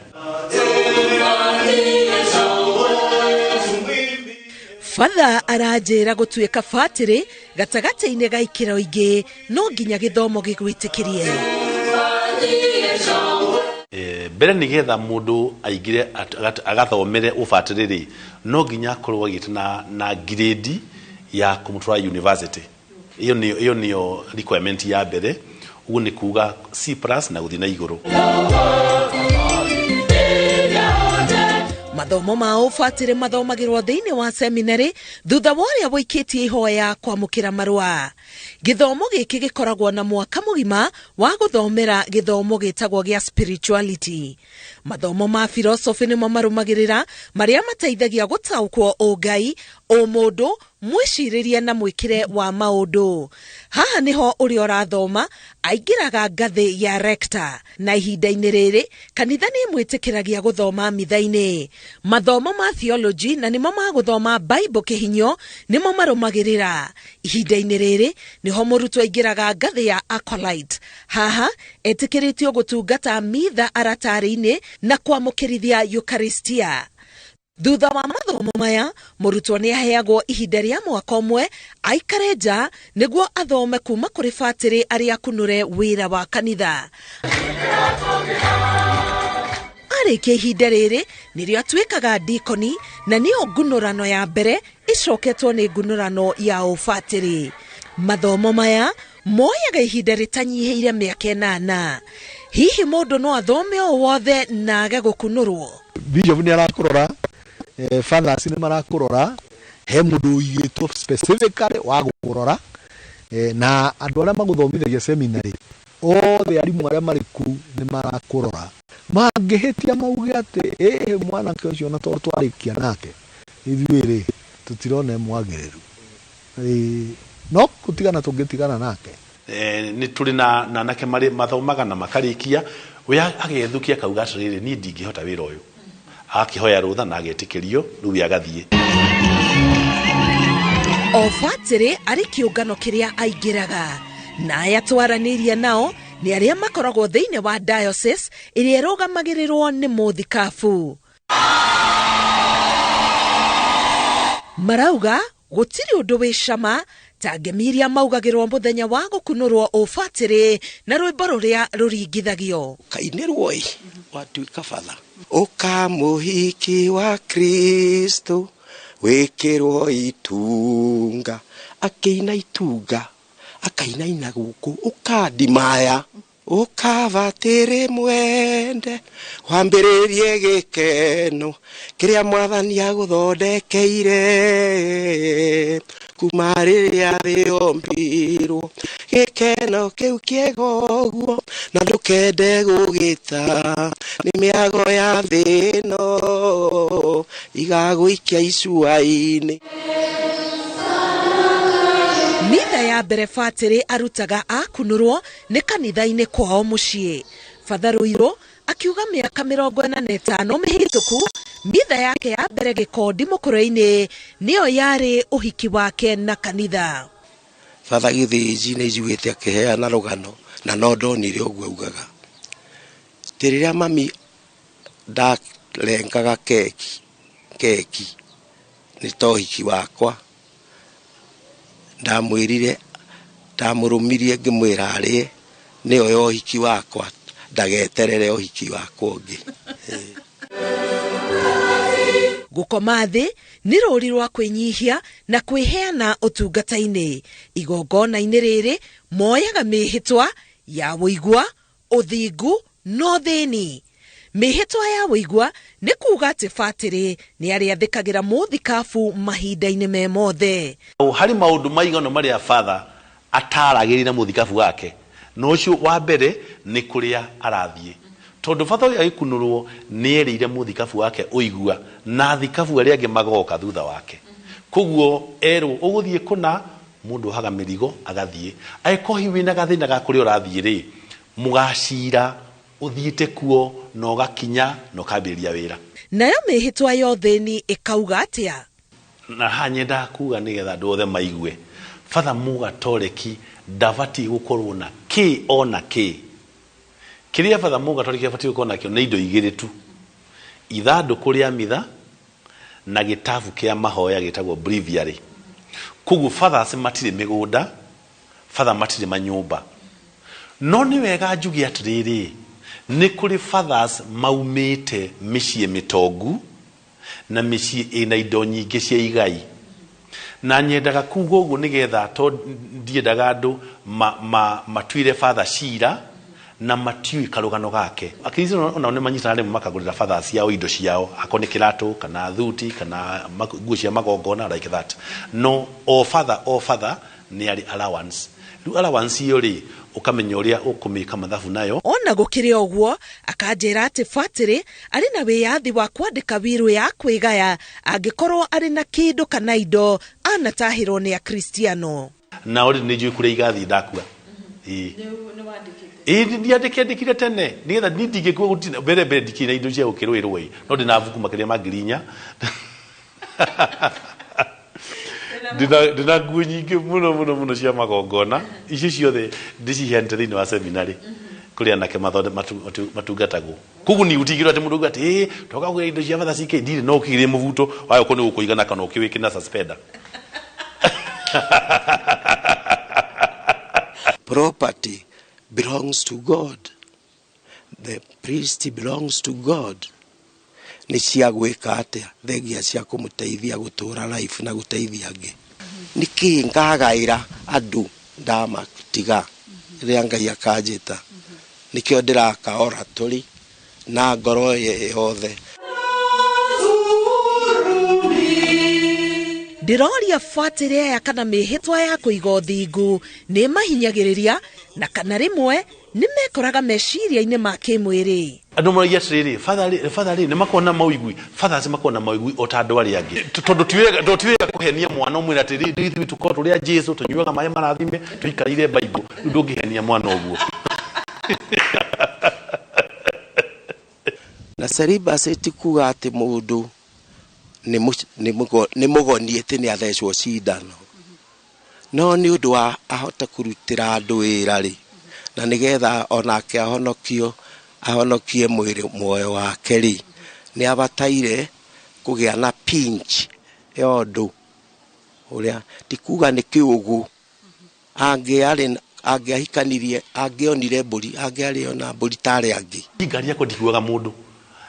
Batha aranjĩra gũtuĩka batĩrĩ gatagatĩ-inĩ ga ikĩro ingĩ no nginya gĩthomo gĩgwĩtĩkĩrie. Mbere nĩgetha mũndũ aingĩre agathomere ũbatĩrĩ rĩ, no nginya akorwo agĩte na grade ya kũmũtwara university. Ĩyo nĩyo requirement ya mbere, ũguo nĩ kuga C+ na gũthiĩ na igũrũ. Mathomo ma ũbatĩrĩ mathomagĩrwo thĩinĩ wa seminary thutha wa ũrĩa wũikĩtie ihoya kwamũkĩra marũa. Gĩthomo gĩkĩ gĩkoragwo na mwaka mũgima wa gũthomera gĩthomo gĩtagwo gĩa spirituality. Mathomo ma philosophy nĩmo marũmagĩrĩra marĩa mateithagia gũtaũkwo ũngai, ũmũndũ, mwĩcirĩrie na mwĩkĩre wa maũndũ. Haha nĩho ũrĩa ũrathoma aingĩraga ngathĩ ya rector, na ihinda-inĩ rĩrĩ kanitha nĩ ĩmwĩtĩkĩragia gũthoma mitha-inĩ. Mathomo ma theology na nĩmo ma gũthoma Bible kĩhinyo nĩmo marũmagĩrĩra. Ihinda-inĩ rĩrĩ nĩho mũrutwo aingĩraga ngathĩ ya acolyte. Haha etĩkĩrĩtio gũtungata mitha aratarĩ-inĩ na kwamũkĩrithia Eucharistia. Thutha wa mathomo maya mũrutwo nĩ aheagwo ihinda rĩa mwaka ũmwe aikare nja nĩguo athome kuma kũrĩ batĩrĩ arĩa akunũre wĩra wa kanitha. Arĩkia ihinda rĩrĩ nĩrĩo atuĩkaga dikoni, na nĩyo ngunũrano ya mbere ĩcoketwo nĩ ngunũrano ya ũbatĩrĩ. Mathomo maya moyaga ihinda rĩtanyihĩire mĩaka 8. Hihi mũndũ no athome o wothe na age gũkunũrwo? Bishop nĩ arakũrora, fathers nĩ marakũrora, he mũndũ ũigĩtwo specifically wa gũkũrora, na andũ arĩa magũthomithagia seminary othe arimũ arĩa marĩ kũu nĩ marakũrora. Mangĩhĩtia mauge atĩ ĩĩ mwanake ũcio na tondũ twarĩkia nake ithuĩ rĩ tũtirona mwagĩrĩru, no gũtigana tũngĩtigana nake. Nĩ tũrĩ na anake mathomaga na makarĩkia, we agethukia akauga atĩrĩrĩ, niĩ ndingĩhota wĩra ũyũ, akĩhoya rũtha na agetĩkĩrio, rĩu agathiĩ. O batĩrĩ arĩ kĩũngano kĩrĩa aingĩraga, na aya twaranĩria nao nĩ arĩa makoragwo thĩinĩ wa diocese ĩrĩa ĩrũgamagĩrĩrwo nĩ mũthikabu. Marauga gũtirĩ ũndũ wĩ cama ta ngemi iria maugagĩrwo mũthenya wa gũkunũrwo ũbatĩrĩ na rwĩmbo rũrĩa rũringithagio. Kainĩrwo ĩ watuĩka batha, ũka mũhiki wa Kristo wĩkĩrwo itunga, akĩina itunga akainaina gũkũ, ũkandimaya ũkabatĩrĩ mwende wambĩrĩrie gĩkeno kĩrĩa mwathani agũthondekeire kuma rĩrĩa thĩ yombirwo, gĩkeno kĩu kĩega ũguo na ndũkende gũgĩta, nĩ mĩago ya thĩ ĩno igagũikia icua-inĩ. Mitha ya mbere batĩrĩ arutaga akunũrwo nĩ kanitha-inĩ kwao mũciĩ. Batha Rũirũ akiuga mĩaka 45 mĩhĩtũku mitha yake ya mbere Gĩkondi Mũkũrwe-inĩ nĩyo yarĩ ũhiki wake na kanitha. Batha Gĩthĩnji nĩ njiguĩte akĩheana rũgano na no ndonire ũguo augaga atĩ rĩrĩa mami ndarengaga keki nĩ ta ũhiki wakwa, ndamwĩrire, ndamũrũmirie ngĩmwĩra arĩe nĩyo ya ũhiki wakwa, ndageterere ũhiki wakwa ũngĩ. Gũkoma thĩ nĩ rũri rwa kwĩnyihia na kwĩheana ũtungata-inĩ. Igongona-inĩ rĩrĩ moyaga mĩhĩtwa ya ũigua, ũthingu na ũthĩni. Mĩhĩtwa ya ũigua nĩ kuga atĩ batĩrĩ nĩ arĩathĩkagĩra mũthikabu mahinda-inĩ me mothe. Harĩ maũndũ maigana marĩa batha ataragĩrĩra na mũthikabu wake, na ũcio wa mbere nĩ kũrĩa arathiĩ, tondũ batha ũyũ agĩkunũrwo nĩ erĩire mũthikabu wake ũigua na thikabu arĩa angĩ magoka thutha wake. Koguo erwo ũgũthiĩ kũna, mũndũ ohaga mĩrigo agathiĩ. Angĩkorwo hihi wĩna gathĩna ga kũrĩa ũrathiĩ rĩ, mũgacira ũthiĩte kuo na ũgakinya na ũkambĩrĩria wĩra. Nayo mĩhĩtwa ya ũthĩni ĩkauga atĩa? Na haha nyendaga kuga nĩgetha andũ othe maigue, batha mũgatoreki ndabatiĩ gũkorwo na kĩ ona kĩ. Kĩrĩa batha mũgatoreki abatiĩ gũkorwo nakĩo nĩ indo igĩrĩ tu, ithandũkũ rĩa mitha na gĩtabu kĩa mahoya gĩtagwo breviary. Koguo fathers matirĩ mĩgũnda, father matirĩ manyũmba. No nĩ wega njuge atĩrĩrĩ, nĩ kũrĩ fathers maumĩte mĩciĩ mĩtongu na mĩciĩ ĩna indo nyingĩ cia igai. Na nyendaga kuga ũguo nĩgetha to ndiendaga andũ matuire father cira na matiũĩ karũgano gake. Akristiano onao nĩ manyitanaga rĩmwe makagũrĩra fathers ciao indo ciao, akorwo nĩ kĩratũ kana thuti kana nguo cia magongona like that. No o father nĩ arĩ allowance. Rĩu allowance iyo rĩ, ũkamenya ũrĩa ũkũmĩka mathabu nayo. Ona gũkĩrĩ ũguo, akanjĩra atĩ batĩrĩ arĩ na wĩyathi wa kwandĩka wirũ ya kwĩgaya angĩkorwo arĩ na kĩndũ kana indo anatahĩrwo nĩ Akristiano. Na ori nĩ njũĩ kũrĩa igathiĩ ndakua. Ĩĩ. Ndiandĩkire tene nĩgetha niĩ ndingĩkua gũtina mbere ndikĩrĩ na indo cia gũkĩrũĩrwo ĩ, no ndĩna mbuku makĩria ma 4,000. Ndĩna nguo nyingĩ mũno mũno mũno cia magongona, icio ciothe ndĩciheanĩte thĩinĩ wa seminary kũrĩa anake matungatagwo. Koguo ni gũtigĩrwo atĩ mũndũ auga atĩ toka kũgĩra indo cia batha CK ndirĩ, no ũkĩgĩre mũbuto wayo ko nĩ gũkũigana kana ũkĩwĩke na suspender. Property belongs to God. The priest belongs to God. Nĩ cia gwĩka atĩa, thengia cia kũmũteithia gũtũra life na gũteithia angĩ. Nĩkĩ ngagaĩra andũ ndamatiga rĩrĩa Ngai akanjĩta? Nĩkĩo ndĩraka oratory na ngoro yothe. Ndĩroria batĩrĩ aya kana mĩhĩtwa ya kũiga ũthingu nĩ mahinyagĩrĩria na kana rĩmwe nĩ mekoraga meciria-inĩ ma kĩmwĩrĩ. Andũ moragia atĩrĩrĩ, father rĩ, nĩ makoragwo na mawĩigwi? Fathers makoragwo na mawĩigwi o ta andũ arĩa angĩ. Tondũ ti wega kũhenia mwana ũmwĩre atĩrĩrĩ, ithuĩ tũkoragwo tũrĩ a Jesũ, tũnyuaga maĩ marathime, tũikarĩire Bible. Rĩu ndũngĩhenia mwana ũguo. Na celibacy ti kuga atĩ mũndũ nĩ mũgoni atĩ nĩ athecwo cindano. No nĩ ũndũ wa ahote kũrutĩra andũ wĩra rĩ, na nĩgetha onake ahonokie mwĩrĩ muoyo wake rĩ, nĩ abataire kũgĩa na pinch ya ũndũ ũrĩa ti kuga nĩ kĩũgũ. Angĩahikanirie, angĩonire mbũri, angĩarĩ ona mbũri ta arĩa angĩ. Ngari yakwa ndikuaga mũndũ,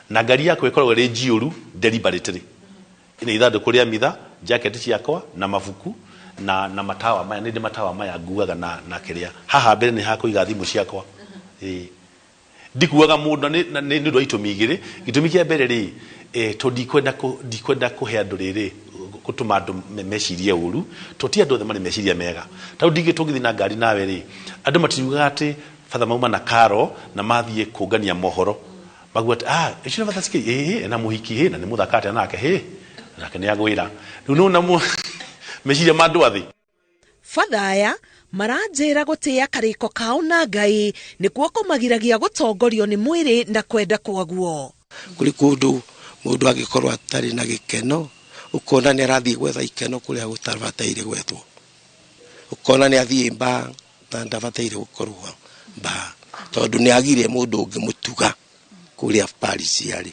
na ngari yakwa ĩkoragwo ĩrĩ njiũru deliberately. Ĩna ithandũkũ rĩa mitha, jacket ciakwa na mabuku na matawa maya, nĩ ndĩ matawa maya nguaga na kĩrĩa. Haha mbere nĩ hakũiga thimũ ciakwa. Ĩĩ. Ndikuaga mũndũ na nĩ ũndũ wa itũmi igĩrĩ. Gĩtũmi kĩa mbere rĩ, tondũ ndikwenda kũhe andũ rĩrĩ, gũtũma andũ mecirie ũru, tondũ ti andũ othe marĩ meciria mega. Ta rĩu tũngĩthiĩ na ngari nawe rĩ, andũ matiriugaga atĩ batha mauma na karo na mathiĩ kũngania mohoro. Maguo atĩ, icio nĩ batha CK, ĩĩ, ena mũhiki, ĩĩ, na nĩ mũthaka atĩa nake, hĩ, nake nĩ agwĩra. Rĩu nĩwona meciria ma andũ a thĩ. Batha aya maranjĩra gũtĩĩa karĩko kao na Ngai nĩkuo kũmagiragia gũtongorio nĩ mwĩrĩ na kwenda kwaguo. Kũrĩ kũndũ mũndũ angĩkorwo atarĩ na gĩkeno, ũkona nĩ arathiĩ gwetha ikeno kũrĩa gũtabataire gwethwo. Ũkona nĩ athiĩ mbaa na ndabataire gũkorwo mbaa, tondũ nĩ agire mũndũ ũngĩmũtuga kũrĩa parish arĩ.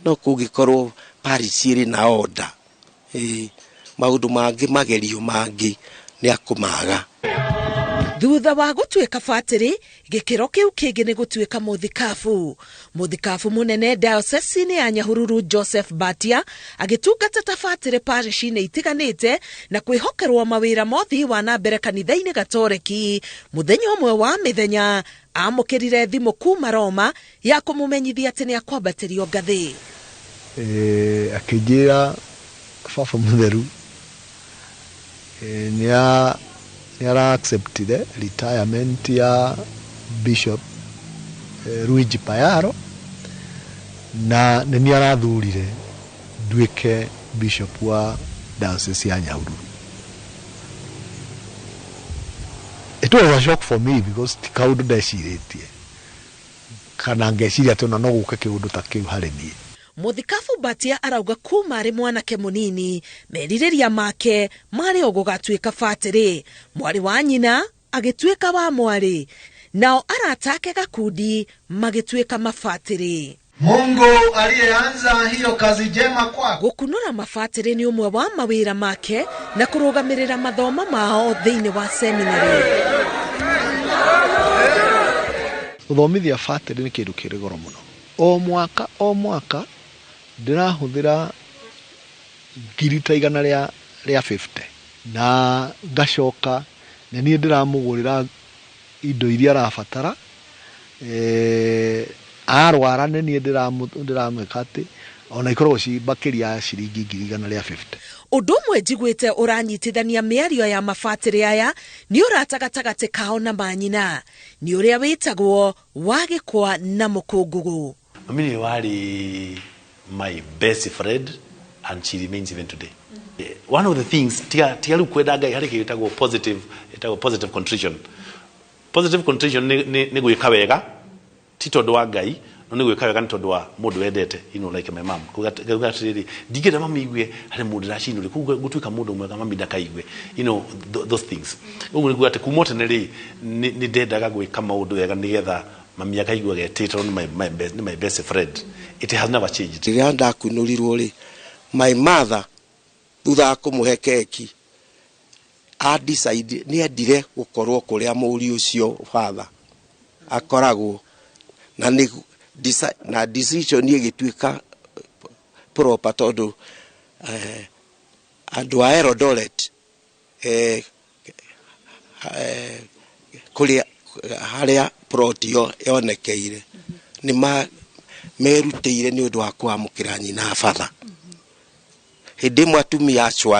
No kũngĩkorwo parish ĩrĩ na order, maũndũ mangĩ magerio mangĩ nĩ akũmaga. Thutha wa gũtuĩka batĩrĩ, gĩkĩro kĩu kĩngĩ nĩ gũtuĩka mũthikabu. Mũthikabu mũnene diocese-inĩ ya Nyahururu Joseph Batia agĩtungata ta batĩrĩ parish-inĩ itiganĩte na kwĩhokerwo mawĩra ma ũthii wa na mbere kanitha-inĩ Gatoreki. Mũthenya ũmwe wa mĩthenya amũkĩrire thimũ kuma Roma ya kũmũmenyithia atĩ nĩ akwambatĩrio ngathĩ. Akĩnjĩra baba mũtheru nĩ ara acceptire retirement ya Bishop Luigi Payaro na nĩ niĩ arathurire nduĩke bishop wa diocese ya Nyahururu. It was a shock for me because ti kaũndũ ndecirĩtie kana ngeciria atĩ ona no gũke kĩũndũ ta kĩu harĩ niĩ. Mũthikabu Mbatia arauga kuma arĩ mwanake mũnini merirĩria make marĩ o gũgatuĩka batĩrĩ, mwarĩ wa nyina agĩtuĩka wa mwarĩ, nao arata ake gakundi magĩtuĩka mabatĩrĩ. Mungu aliyeanza hiyo kazi njema kwako. Gũkunũra mabatĩrĩ nĩ ũmwe wa mawĩra make na kũrũgamĩrĩra mathomo mao thĩinĩ wa seminary. Gũthomithia batĩrĩ nĩ kĩndũ kĩrĩ goro mũno. O mwaka ndĩrahũthĩra ngiri ta igana rĩa 50 na ngacoka nĩ niĩ ndĩramũgũrĩra indo iria arabatara, arwara nĩ niĩ ndĩramwĩka atĩ ona ikoragwo ci makĩria ya ciringi ngiri igana rĩa 50. Ũndũ ũmwe njiguĩte ũranyitithania mĩario ya mabatĩrĩ aya nĩ ũrata gatagatĩ kao na manyina, nĩ ũrĩa wĩtagwo wa gĩkwa na mũkũngũgũ. Mami nĩ warĩ my best friend and she remains even today. One of the things tiga rĩu kwenda Ngai harĩ kĩndũ gĩtagwo positive contrition. Positive contrition nĩ gwĩka wega ti tondũ wa Ngai, no nĩ gwĩka wega nĩ tondũ wa mũndũ wendete, you know, like my mom. Kuga atĩrĩrĩ, ndingĩenda mami igue harĩ mũndũ ndĩracinũrĩ, koguo ngũtuĩka mũndũ mwega mami ndakaigue, you know, those things. Ũguo nĩ kuga atĩ kuma tene rĩ nĩ ndendaga gwĩka maũndũ wega nĩgetha mami akaigua getĩtwo nĩ my best friend. It has never changed. Rĩrĩa ndakunũrirwo rĩ, my mother thutha wa kũmũhe keki a decide nĩ endire gũkorwo kũrĩa mũriũ ũcio father akoragwo, na nĩ na decision ĩgĩtuĩka proper tondũ andũ a Eldoret kũrĩa harĩa plot yonekeire nĩ merutĩire nĩ ũndũ wa kwamũkĩra nyina batha. Hĩndĩ ĩmwe atumia acio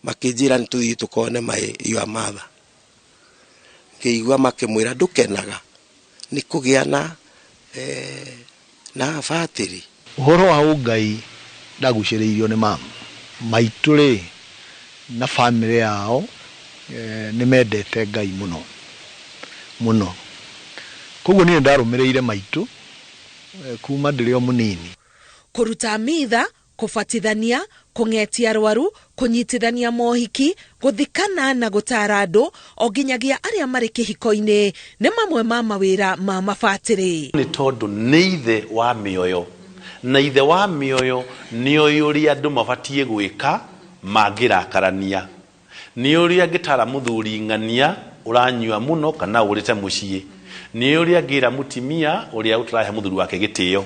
makĩnjĩra nĩ tũthiĩ tũkone your mother, ngĩigua makĩmwĩra ndũkenaga nĩ kũgĩa na batĩrĩ. Ũhoro wa ũngai ndagucĩrĩirio nĩ mama maitũ rĩ na bamĩrĩ yao, nĩ mendete Ngai mũno mũno, koguo niĩ ndarũmĩrĩire maitũ kuma ndĩrĩ o mũnini. Kũruta mitha, kũbatithania, kũng'etia arwaru, kũnyitithania mohiki, gũthikana na gũtara andũ o nginyagia arĩa marĩ kĩhiko-inĩ nĩ mamwe ma mawĩra ma mabatĩrĩ. Nĩ tondũ nĩ ithe wa mĩoyo, na ithe wa mĩoyo nĩ oĩ ũrĩa andũ mabatiĩ gwĩka mangĩrakarania, nĩ ũrĩa angĩtara mũthuri ng'ania ũranyua mũno kana ũrĩte mũciĩ, nĩ ũrĩa angĩra mũtimia ũrĩa ũtarahe mũthuri wake gĩtĩo.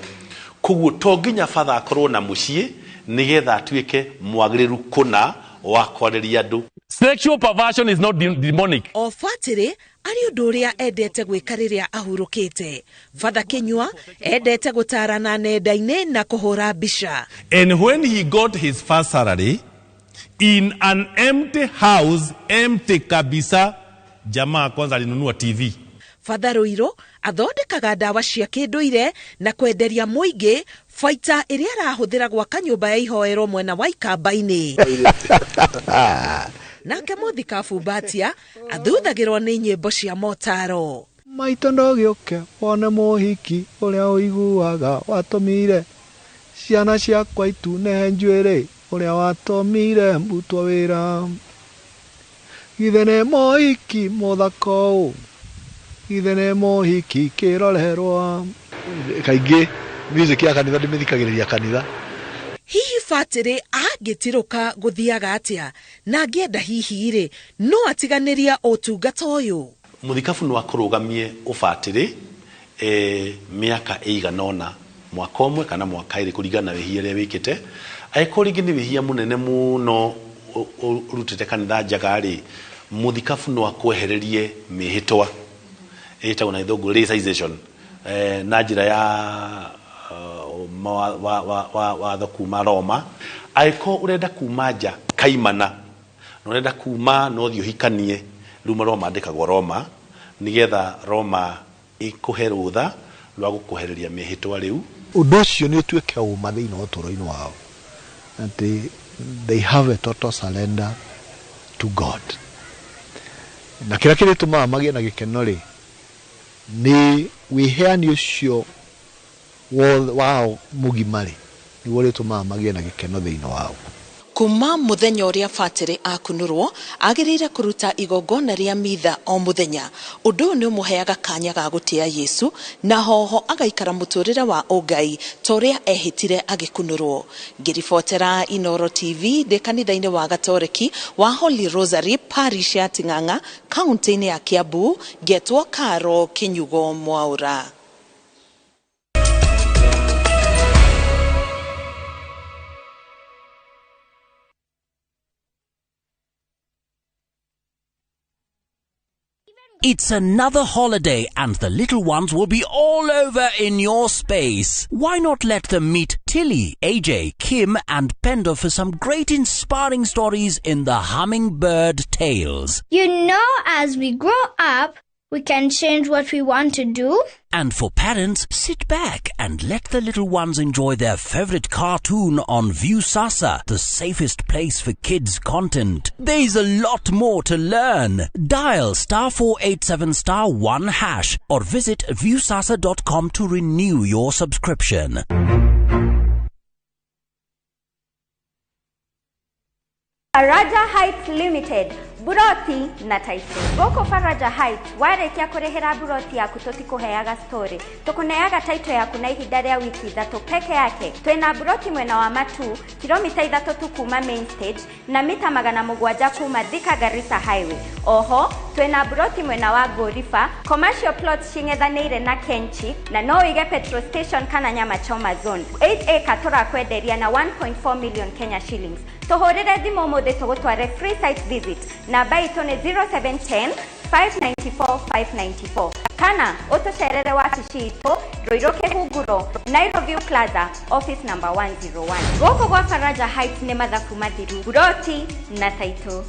Koguo to nginya batha akorwo na mũciĩ nĩgetha atuĩke mwagĩrĩru kũna wa kwarĩria andũ. Sexual perversion is not demonic. O batĩrĩ arĩ ũndũ ũrĩa endete gwĩka rĩrĩa ahurũkĩte. Father Kinyua endete gũtarana nenda-inĩ na kũhũra mbica. And when he got his first salary in an empty house, empty kabisa, jamaa kwanza alinunua TV. Father Ruiru athondekaga ndawa cia kĩndũire na kwenderia mũingĩ baita ĩrĩa arahũthĩra gwaka nyũmba ya ihoero mwena wa Ikamba-inĩ. Nake Mũthikabu Mbatia athuthagĩrwo nĩ nyĩmbo cia motaro. Maitũ ndũgĩũke wone mũhiki ũrĩa ũiguaga watũmire ciana ciakwa itune njuĩrĩ ũrĩa watũmire mbutwo wĩra, githĩ nĩ mũhiki mũthaka ũũ, githĩ nĩ mũhiki kĩrorerwa. Kaingĩ music ya kanitha ndĩmĩthikagĩrĩria kanitha. Hihi batĩrĩ angĩtirũka gũthiaga atĩa, na angĩenda hihi rĩ no atiganĩria ũtungata ũyũ? Mũthikabu no akũrũgamie ũbatĩrĩ mĩaka ĩigana ũna, mwaka ũmwe kana mwaka ĩrĩ kũringana na wĩhia ũrĩa wĩkĩte. Angĩkorwo rĩngĩ nĩ wĩhia mũnene mũno ũrutĩte kanitha njaga rĩ, mũthikabu no akwehererie mĩhĩtwa ĩtagwo na gĩthũngũ laicization, na njĩra ya watho kuma Roma. Angĩkorwo ũrenda kuma nja kaimana, na ũrenda kuma no ũthiĩ ũhikanie, rĩu marũa mandĩkagwo Roma nĩgetha Roma ĩkũhe rũtha rwa gũkwehereria mĩhĩtwa rĩu. Ũndũ ũcio nĩ ũtuĩke ũma thĩinĩ wa ũtũũro-inĩ wao, atĩ they have a total surrender to God. Na kĩrĩa kĩrĩtũmaga magĩe na gĩkeno rĩ nĩ wĩheani ũcio wao mũgima rĩ, Nĩguo ũrĩtũmaga magĩe na gĩkeno thĩinĩ wao. Kuma muthenya uria batĩrĩ akunũrwo agĩrĩire kũruta igongona rĩa mitha o muthenya. Ũndũ ũyũ nĩ ũmũheaga kanya ga gũtĩa Yesu na hoho agaikara mũtũrĩre wa ũngai ta ũrĩa ehĩtire agĩkunũrwo. Ngĩribotera Inooro TV ndĩ kanitha-inĩ wa Gatoreki wa Holy Rosary Parish ya Ting'ang'a kaunti-inĩ ya Kiambu, ngetwo Karo Kinyugo Mwaura. It's another holiday and the little ones will be all over in your space. Why not let them meet Tilly, AJ, Kim and Pendo for some great inspiring stories in the Hummingbird Tales. You know, as we grow up, we can change what we want to do. And for parents, sit back and let the little ones enjoy their favorite cartoon on Viusasa, the safest place for kids' content. There's a lot more to learn. Dial *487*1# or visit viusasa.com to renew your subscription. Faraja Heights Limited, Buroti na Taito. Gũkũ Faraja Heights, warĩkia kũrĩhĩra buroti yaku tũtikũheaga story. Tũkũneaga taito yaku na ihinda rĩa wiki 3 peke yake. Twĩna buroti mwena wa Matu, kilomita 3 tu kuma main stage na mita 700 kuma Thika Garissa Highway. Oho, twĩna buroti mwena wa Gorifa, commercial plots cing'ethanĩire na Kenchi na no ũige petrol station kana nyama choma zone. 8 acre tũrakwenderia na 1.4 million Kenya shillings. Tũhũrĩre thimũ ũmũthĩ tũgũtware free site visit. Namba itũ nĩ 0710 594 594 kana ũtũcerere wabici itũ Ruiru Kĩhunguro, Nairobi Plaza, office number 101. Gũkũ gwa Faraja Heights nĩ mathabu mathiru, buroti na taito.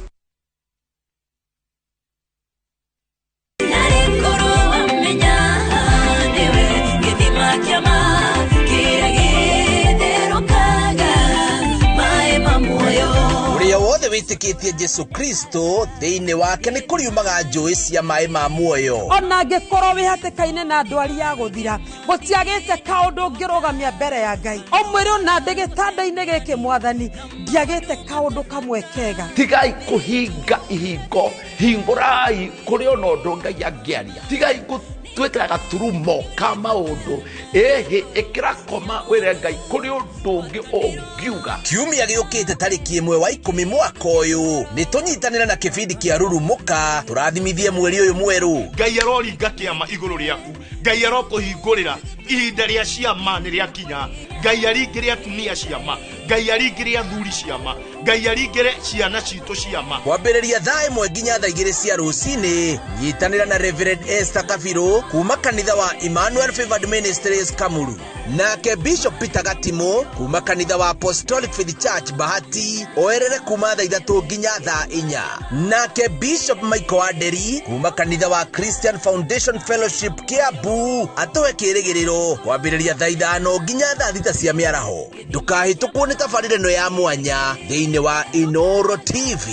Ũrĩa wothe wĩtĩkĩtie Jesu Kristo thĩinĩ wake nĩ kũriumaga njũĩ cia maĩ ma muoyo. Ona angĩkorwo wĩ hatĩka-inĩ na ndwari ya gũthira, gũtiagĩte kaũndũ ũngĩrũgamia mbere ya Ngai. Ũmwĩre ona ndĩ gĩtanda-inĩ gĩkĩ Mwathani, ndiagĩte kaũndũ kamwe kega. Tigai kũhinga ihingo, hingũrai kũrĩ ona ũndũ Ngai angĩaria. Tigai gũtuĩka gaturumo ka maũndũ, ĩhĩ ĩkĩra koma wĩre Ngai kũrĩ ũndũ ũngĩ ũngiuga. Kiumia gĩũkĩte tarĩki 1 wa 10 mwaka ũyũ nĩ tũnyitanĩre na kĩbindi kĩa Rurumũka tũrathimithie mweri ũyũ mwerũ. Ngai aroringa kĩama igũrũ rĩaku, Ngai arokũhingũrĩra ihinda rĩa ciama nĩ rĩakinya. Ngai aringĩre atumia ciama, Ngai aringĩre athuri ciama, Ngai aringĩre ciana citũ ciama. Kwambĩrĩria thaa 1 nginya thaa 2 cia rũcinĩ, nyitanĩra na Reverend Esther Kabirũ kuma kanitha wa Emmanuel Favored Ministries Kamuru, nake Bishop Peter Gatimo kuma kanitha wa Apostolic Faith Church Bahati oerere kuma thaa 3 nginya thaa 4, nake Bishop Michael Aderi kuma kanitha wa Christian Foundation Fellowship Kiambu atũhe kĩrĩgĩrĩro kwambĩrĩria thaa 5 nginya thaa 6 cia mĩaraho. Ndũkahĩtũkwo nĩ tabarĩra ĩno ya mwanya thĩinĩ wa Inooro TV.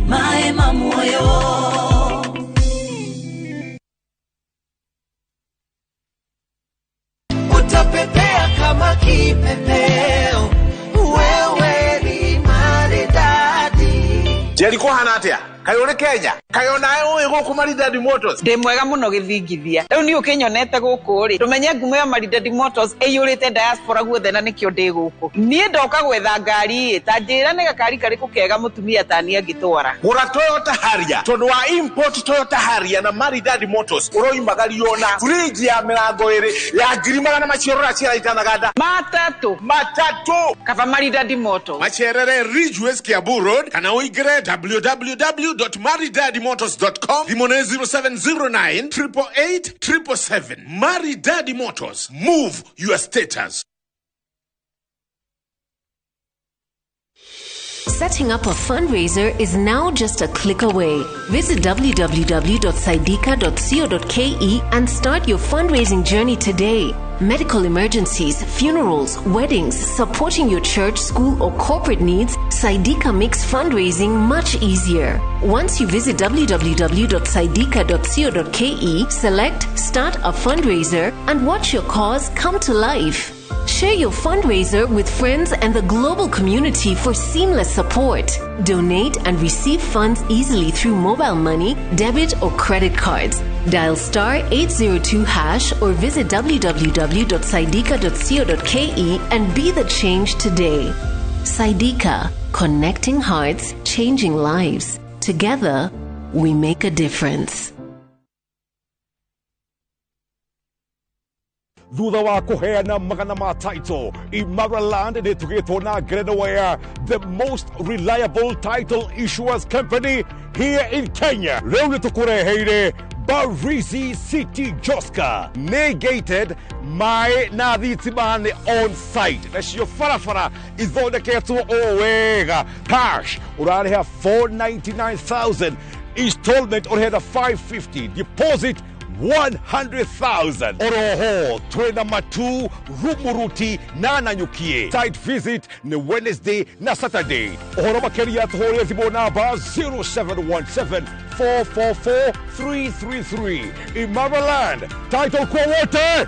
Maĩ ma muoyo. Utapepea kama kipepeo, wewe ni maridadi. Njeri kũhana atĩa? Kaĩ ũrĩ Kenya? Kaĩ onawe ũĩ gũkũ Maridadi Motors? Ndĩ mwega mũno gĩthingithia. Rĩu niĩ ũkĩnyonete gũkũ rĩ, ndũmenye ngumo ya Maridadi Motors ĩiyũrĩte diaspora guothe na nĩkĩo ndĩ gũkũ. Niĩ ndoka gwetha ngari ĩ, ta njĩra nĩ gakari karĩkũ kega mũtumia ta niĩ angĩtwara. Gũra Toyota Harrier, tondũ wa import Toyota Harrier na Maridadi Motors ũroimagario na fridge ya mĩrango ĩrĩ ya 100,000 maciorora cia itanaganda. Matatũ. Matatũ. Kaba Maridadi Motors. Macerere Ridgeways Kiambu Road kana ũingĩre www.maridadimotors.com. Thimũ nĩ 0709 888 777. Maridadi Motors. Move your status. Setting up a fundraiser is now just a click away. Visit www.saidika.co.ke and start your fundraising journey today. Medical emergencies, funerals, weddings, supporting your church, school, or corporate needs, Saidika makes fundraising much easier. Once you visit www.saidika.co.ke, select Start a Fundraiser and watch your cause come to life. Share your fundraiser with friends and the global community for seamless support. Donate and receive funds easily through mobile money, debit, or credit cards. Dial star 802 hash or visit www.saidika.co.ke and be the change today. Saidika, connecting hearts, changing lives. Together, we make a difference. Thutha wa kuheana magana ma title Imara Land nĩ tugĩtwo na ngerenwa ya the most reliable title issuers company here in Kenya. Rĩu nĩ tũkũreheire Barizi City Joska, nĩ gated, maĩ na thitima nĩ on site, nacio barabara ithondeketwo o wega. Cash ũrarĩha 499,000, installment ũrĩhena 550, deposit 100,000. Oroho twina Matu, Rumuruti na Nanyukie. Site visit ni Wednesday na Saturday. Ũhoro makĩria tũhũrĩre thimũ namba 0717 444 333. Imara Land, title kwa wote.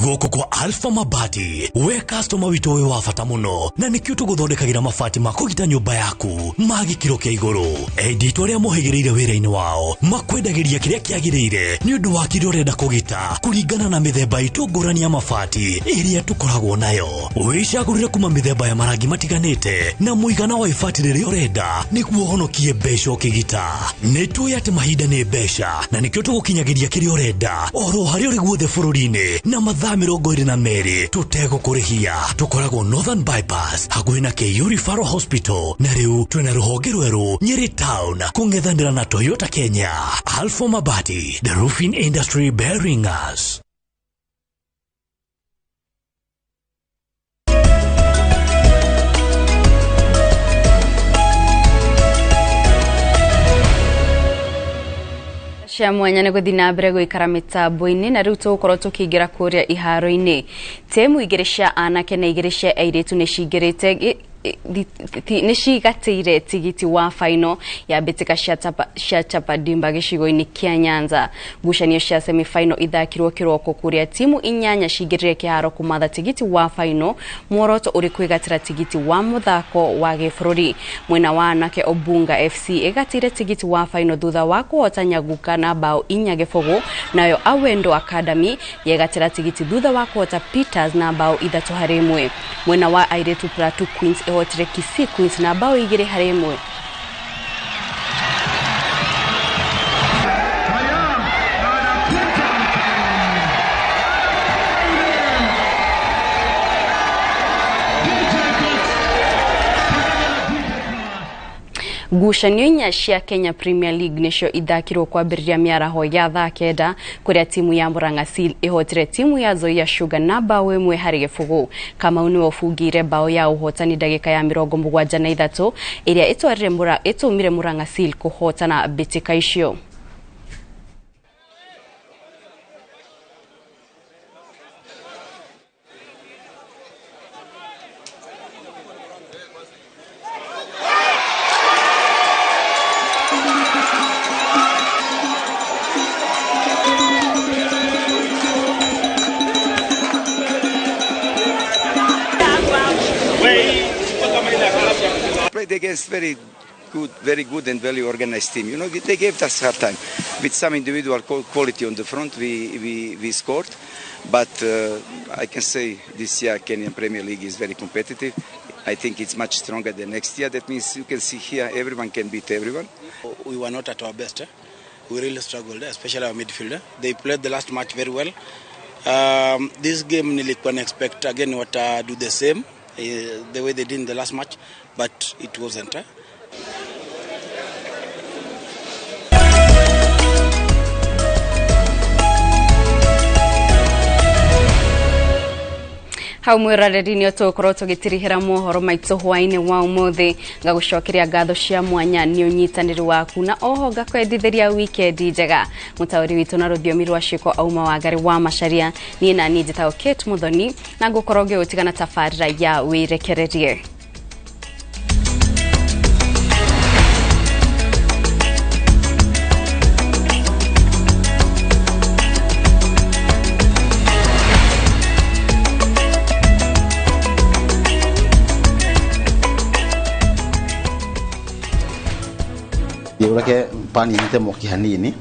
Gũkũ kwa Alpha Mabati, we customer witũ wĩ wa bata mũno, na nĩkĩo tũgũthondekagĩra mabati ma kũgita nyũmba yaku ma gĩkĩro kĩa igũrũ. Endia itũ arĩa mohĩgĩrĩire wĩra-inĩ wao makwendagĩria kĩrĩa kĩagĩrĩire nĩ ũndũ wa kĩrĩa ũrenda kũgita kũringana na mĩthemba itũ ngũrani ya mabati ĩrĩa tũkoragwo nayo. Wĩcagũrĩre kuma mĩthemba ya marangi matiganĩte na mũigana wa ibati rĩrĩa ũrenda nĩguo ũhonokie mbeca ũkĩgita. Nĩ tũĩ atĩ mahinda nĩ mbeca, na nĩkĩo tũgũkinyagĩria kĩrĩa ũrenda oro harĩa ũrĩ guothe bũrũri-inĩ na mathaa 22 tũtegũkũrĩhia. Tũkoragwo Northern Bypass hakuhĩ na KU Referral Hospital, na rĩu twĩna rũhonge rwerũ Nyeri Town kũng'ethanĩra na Toyota Kenya. Alpha Mabati, the roofing industry bearing us. Cia mwanya nĩ gũthiĩ na mbere gũikara mĩtambo-inĩ, na rĩu tũgũkorwo tũkĩingĩra kũrĩa iharo-inĩ. Timu igĩrĩ cia anake na igĩrĩ cia airĩtu nĩ cingĩrĩte nĩ cigatĩire tigiti wa final ya mbĩtĩka cia Chapadimba gĩcigo-inĩ kĩa Nyanza. Ngucanio cia semi-final ithakirwo kĩroko kũrĩa timu inyanya cingĩrire kĩharo kũmatha tigiti wa final, muoroto ũrĩ kwĩgatĩra tigiti wa mũthako wa gĩbũrũri. Mwena wa anake, Obunga FC ĩgatĩire tigiti wa final thutha wa kũhota Nyaguka na bao 4-0, nayo Awendo Academy yegatĩra tigiti thutha wa kũhota Peters na bao 3-1. Mwena wa airĩtu, Plateau Queens ĩhotire Kisii Queens na bao 2-1. Ngucanio inya cia Kenya Premier League nĩcio ithakirwo kwambĩrĩria mĩaraho ya thaa 9, kũrĩa timu ya Murang'a Seal ĩhotire timu ya Nzoia Sugar na bao 1-0. Kamau nĩwe ũbungĩire bao ya ũhotani ndagĩka ya 73 ĩrĩa ĩtũmire Murang'a Seal kũhotana mbĩtĩka icio. Played against very good and very organized team. You know, they gave us hard time. With some individual quality on the front, we scored. But I can say this year Kenyan Premier League is very competitive. I think it's much stronger than next year. That means you can see here everyone can beat everyone. We were not at our best. Eh? We really struggled, especially our midfielder. They played the last match very well. This game nilikuwa na expect again what do the same the way they did in the last match, but it wasn't. Hau mwiroreri nĩ tũgũkorwo tũgĩtirihĩra mohoro maitũ hwaĩ-inĩ wa ũmũthĩ. Ngagũcokeria ngatho cia mwanya nĩ ũnyitanĩri waku, na oho ngakwendithĩria wikendi njega. Mũtaũri witũ na rũthiomi rwa ciĩko auma Wangari wa Macharia, niĩ na niĩ njĩtagwo Kate Muthoni, na ngũkorwo ngĩgũtigana tabarĩra ya wĩrekererie. Ũreke pani ĩnyite mwaki hanini.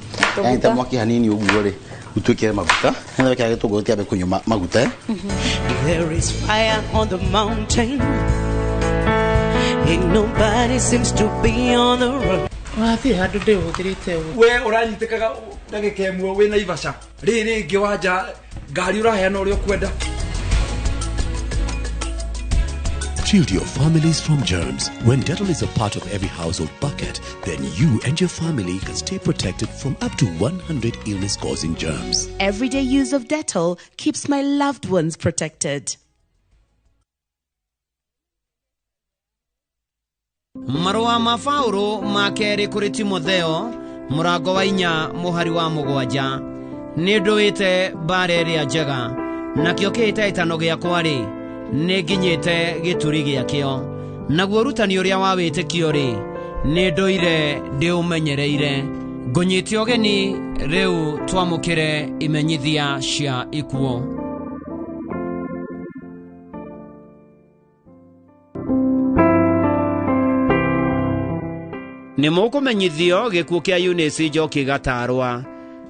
Yanyita mwaki hanini ũguo rĩ, rĩu twĩkĩre maguta. Nĩgetha wekĩra gĩtũngũrũ kĩambe kũnyua maguta. There is fire on the mountain. Ain't nobody seems to be on the road. Wathiĩ handũ ndĩhũthĩrĩte ũguo. We ũranyitĩkaga ndagĩka ĩmwe wĩ Naivasha rĩrĩ rĩngĩ wanja ngari ũraheana ũrĩa ũkwenda. Shield your families from germs. When Dettol is a part of every household bucket, then you and your family can stay protected from up to 100 illness-causing germs. Everyday use of Dettol keeps my loved ones protected. Marũa ma Paũlũ ma kerĩ kũrĩ Timotheo mũrango wa 4 mũhari wa 7. Nĩ ndũĩte mbara ĩrĩa njega, nakĩo kĩhĩtahĩtano gĩakwa rĩ, nĩ nginyĩte gĩturi gĩakĩo. Naguo ũrutani ũrĩa wa wĩtĩkio rĩ, nĩ ndũire ndĩũmenyereire. Ngũnyite ũgeni rĩu twamũkĩre imenyithia cia ikuũ. Nĩ mũkũmenyithio gĩkuũ kĩa Eunice Njoki Gatarwa.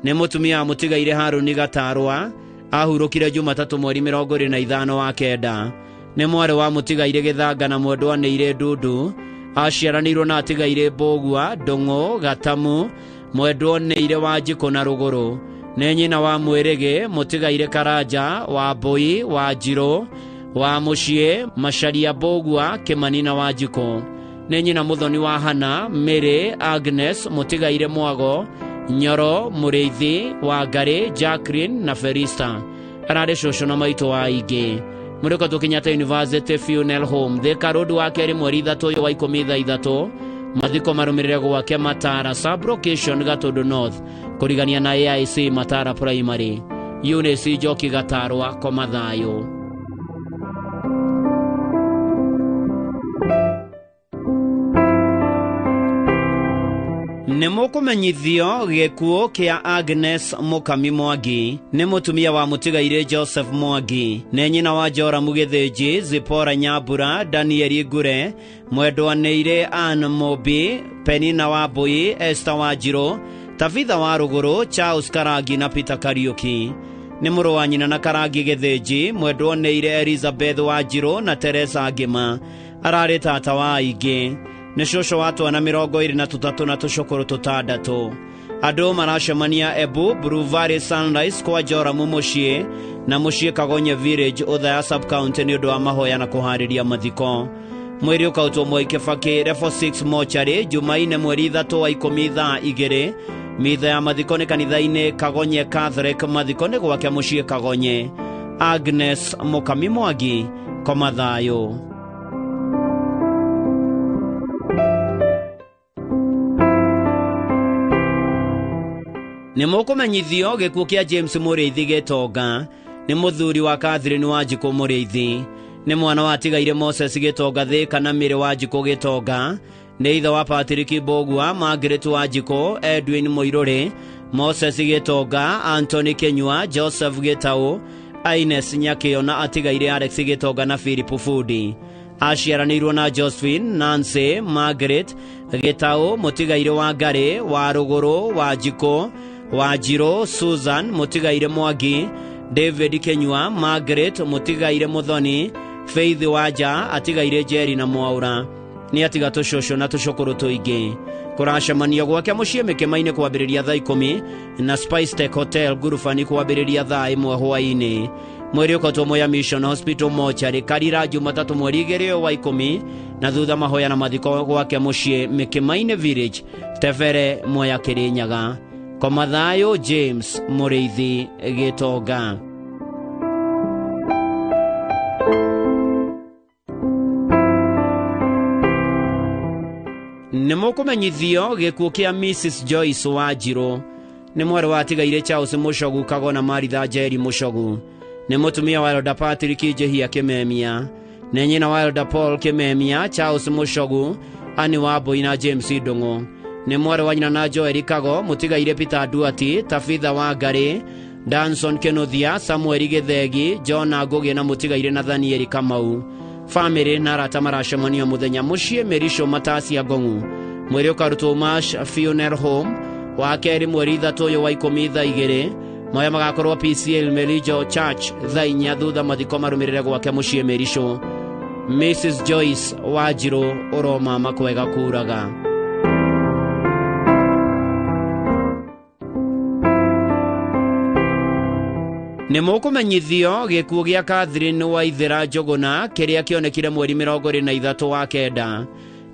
Nĩ mũtumia wa mũtigaire Harũni Gatarwa, ahurũkire Jumatatũ mweri 25 wa 9. Nĩ mwarĩ wa mũtigaire Gĩthanga na mwendwa nĩire Ndundu, aciaranĩirwo na atigaire Mbũgua, Ndũng'ũ, Gatamu, mwendwa nĩire Wanjikũ na Rũgũrũ. Nĩ nyina wa Mwĩrĩgĩ, mũtigaire Karanja, wa Mbũi, wa Njirũ, wa Mũciĩ, Macaria Mbũgua, Kĩmani na Wanjikũ. Nĩ nyina mũthoni wa Hana, Mary, Agnes, mũtigaire Mwago, Nyoro, Mũrĩithi, Wangarĩ, Jacqueline na Felista. Ararĩ cũcũ na maitũ wa aingĩ. Mũrĩko Kenyatta University Funeral Home, Thika Road wa kerĩ mweri 3 ũyũ wa 10 thaa 3. Mathiko marũmĩrĩre gwake Matara Sub-location Gatũndũ North, kũrigania na AIC Matara Primary. Eunice Njoki Gatarwa, koma thayũ. Nĩ mũkũmenyithio gĩkuũ kĩa Agnes Mũkami Mwangi. Nĩ mũtumia wa mũtigaire Joseph Mwangi. Nĩ nyina wa Joramu Gĩthĩnji, Zipora Nyambura, Daniel Ngure, mwendwanĩire Ann Mũmbi, Penina Wambui, Esther Wanjirũ, Tabitha wa Rũgũrũ, Charles Karangi na Peter Kariũki. Nĩ mũrũ wa nyina na Karangi Gĩthĩnji, mwendwanĩire Elizabeth Wanjirũ na Teresa Ngĩma. Ararĩ tata wa aingĩ. Nĩ cũcũ wa twana 23 na tũcũkũrũ 6. Andũ maracemania Embu, Blue Valley Sunrise kwa Joramu mũciĩ na mũciĩ Kagonye Village, Othaya Sub-County nĩ ũndũ wa mahoya na kũharĩria mathiko. Mwĩrĩ ũkautwo Mwai Kĩbakĩ Level 6 Mortuary Jumaine mweri 3 wa 10 thaa 2. Mitha ya mathiko nĩ kanitha-inĩ Kagonye Catholic, mathiko nĩ gwake mũciĩ Kagonye. Agnes Mũkami Mwangi, koma thayũ. Nĩ mũkũmenyithio gĩkuũ kĩa James Mũrĩithi Gĩtonga. Nĩ mũthuri wa Catherine Wanjikũ Mũrĩithi. Nĩ mwana wa atigaire Moses Gĩtonga Thika na Mary Wanjikũ Gĩtonga. Nĩ ithe wa Patrick Mbũgua, Margaret Wanjikũ, Edwin Mũirũrĩ, Moses Gĩtonga, Anthony Kĩnyua, Joseph Gĩtaũ, Ines Nyakĩo na atigaire Alex Gĩtonga na Philip Fundi. Aciaranĩirwo na Josephine, Nancy, Margaret Gĩtaũ, mũtigaire wa Ngarĩ, wa Rũgũrũ, Wanjikũ, Wanjirũ, Susan, mũtigaire Mwangi, David Kĩnyua, Margaret, mũtigaire Mũthoni, Faith Wanja, atigaire Jerry na Mwaura. Nĩ atiga tũcũcũ na tũcũkũrũ tũingĩ. Kũracemanio gwake mũciĩ Mĩkĩma-inĩ kwambĩrĩria thaa 10 na Spice Tech Hotel Ngurubani kwambĩrĩria thaa 1 hwaĩ-inĩ. Mwĩrĩ ũkotwo Mwea Mission Hospital Mortuary Karira Jumatatũ mweri 2 wa 10 na thutha mahoya na mathiko gwake mũciĩ Mĩkĩma-inĩ Village, Tebere, Mwea Kĩrĩnyaga. Koma thayũ James Mũrĩithi Gĩtonga. Nĩ mũkũmenyithio gĩkuũ kĩa Mrs Joyce Wanjirũ. Nĩ mwarĩ wa atigaire Charles Mũcogu Kago na Maritha Njeri Mũcogu. Nĩ mũtumia wa Elder Patrick Njihia Kĩmemia. Nĩ nyina wa Elder Paul Kĩmemia, Charles Mũcogu, Anne Wambui na James Ndũng'ũ. Nĩ mwarĩ wa nyina na Joel Kago, mũtigaire Peter Duati, Tabitha Wangarĩ, Danson Kĩnuthia, Samuel Gĩthegi, John Ngũgĩ na mũtigaire Nathaniel Kamau. Famĩlĩ na arata maracemania mũthenya mũciĩ Mĩrico Matacia Ngong'u. Mwĩrĩ ũkarutwo Mash Funeral Home wa kerĩ mweri 3 ũyũ wa 10 thaa 2. Maya magakorwo PCL Merijo Church thaa 4 thutha mathiko marũmĩrĩre gwake mũciĩ Merico. Mrs Joyce Wanjirũ ũromama kwega kuraga. Nĩ mũkũmenyithio gĩkuũ gĩa Catherine Waithera Njũgũna kĩrĩa kĩonekire mweri 23 wa 9.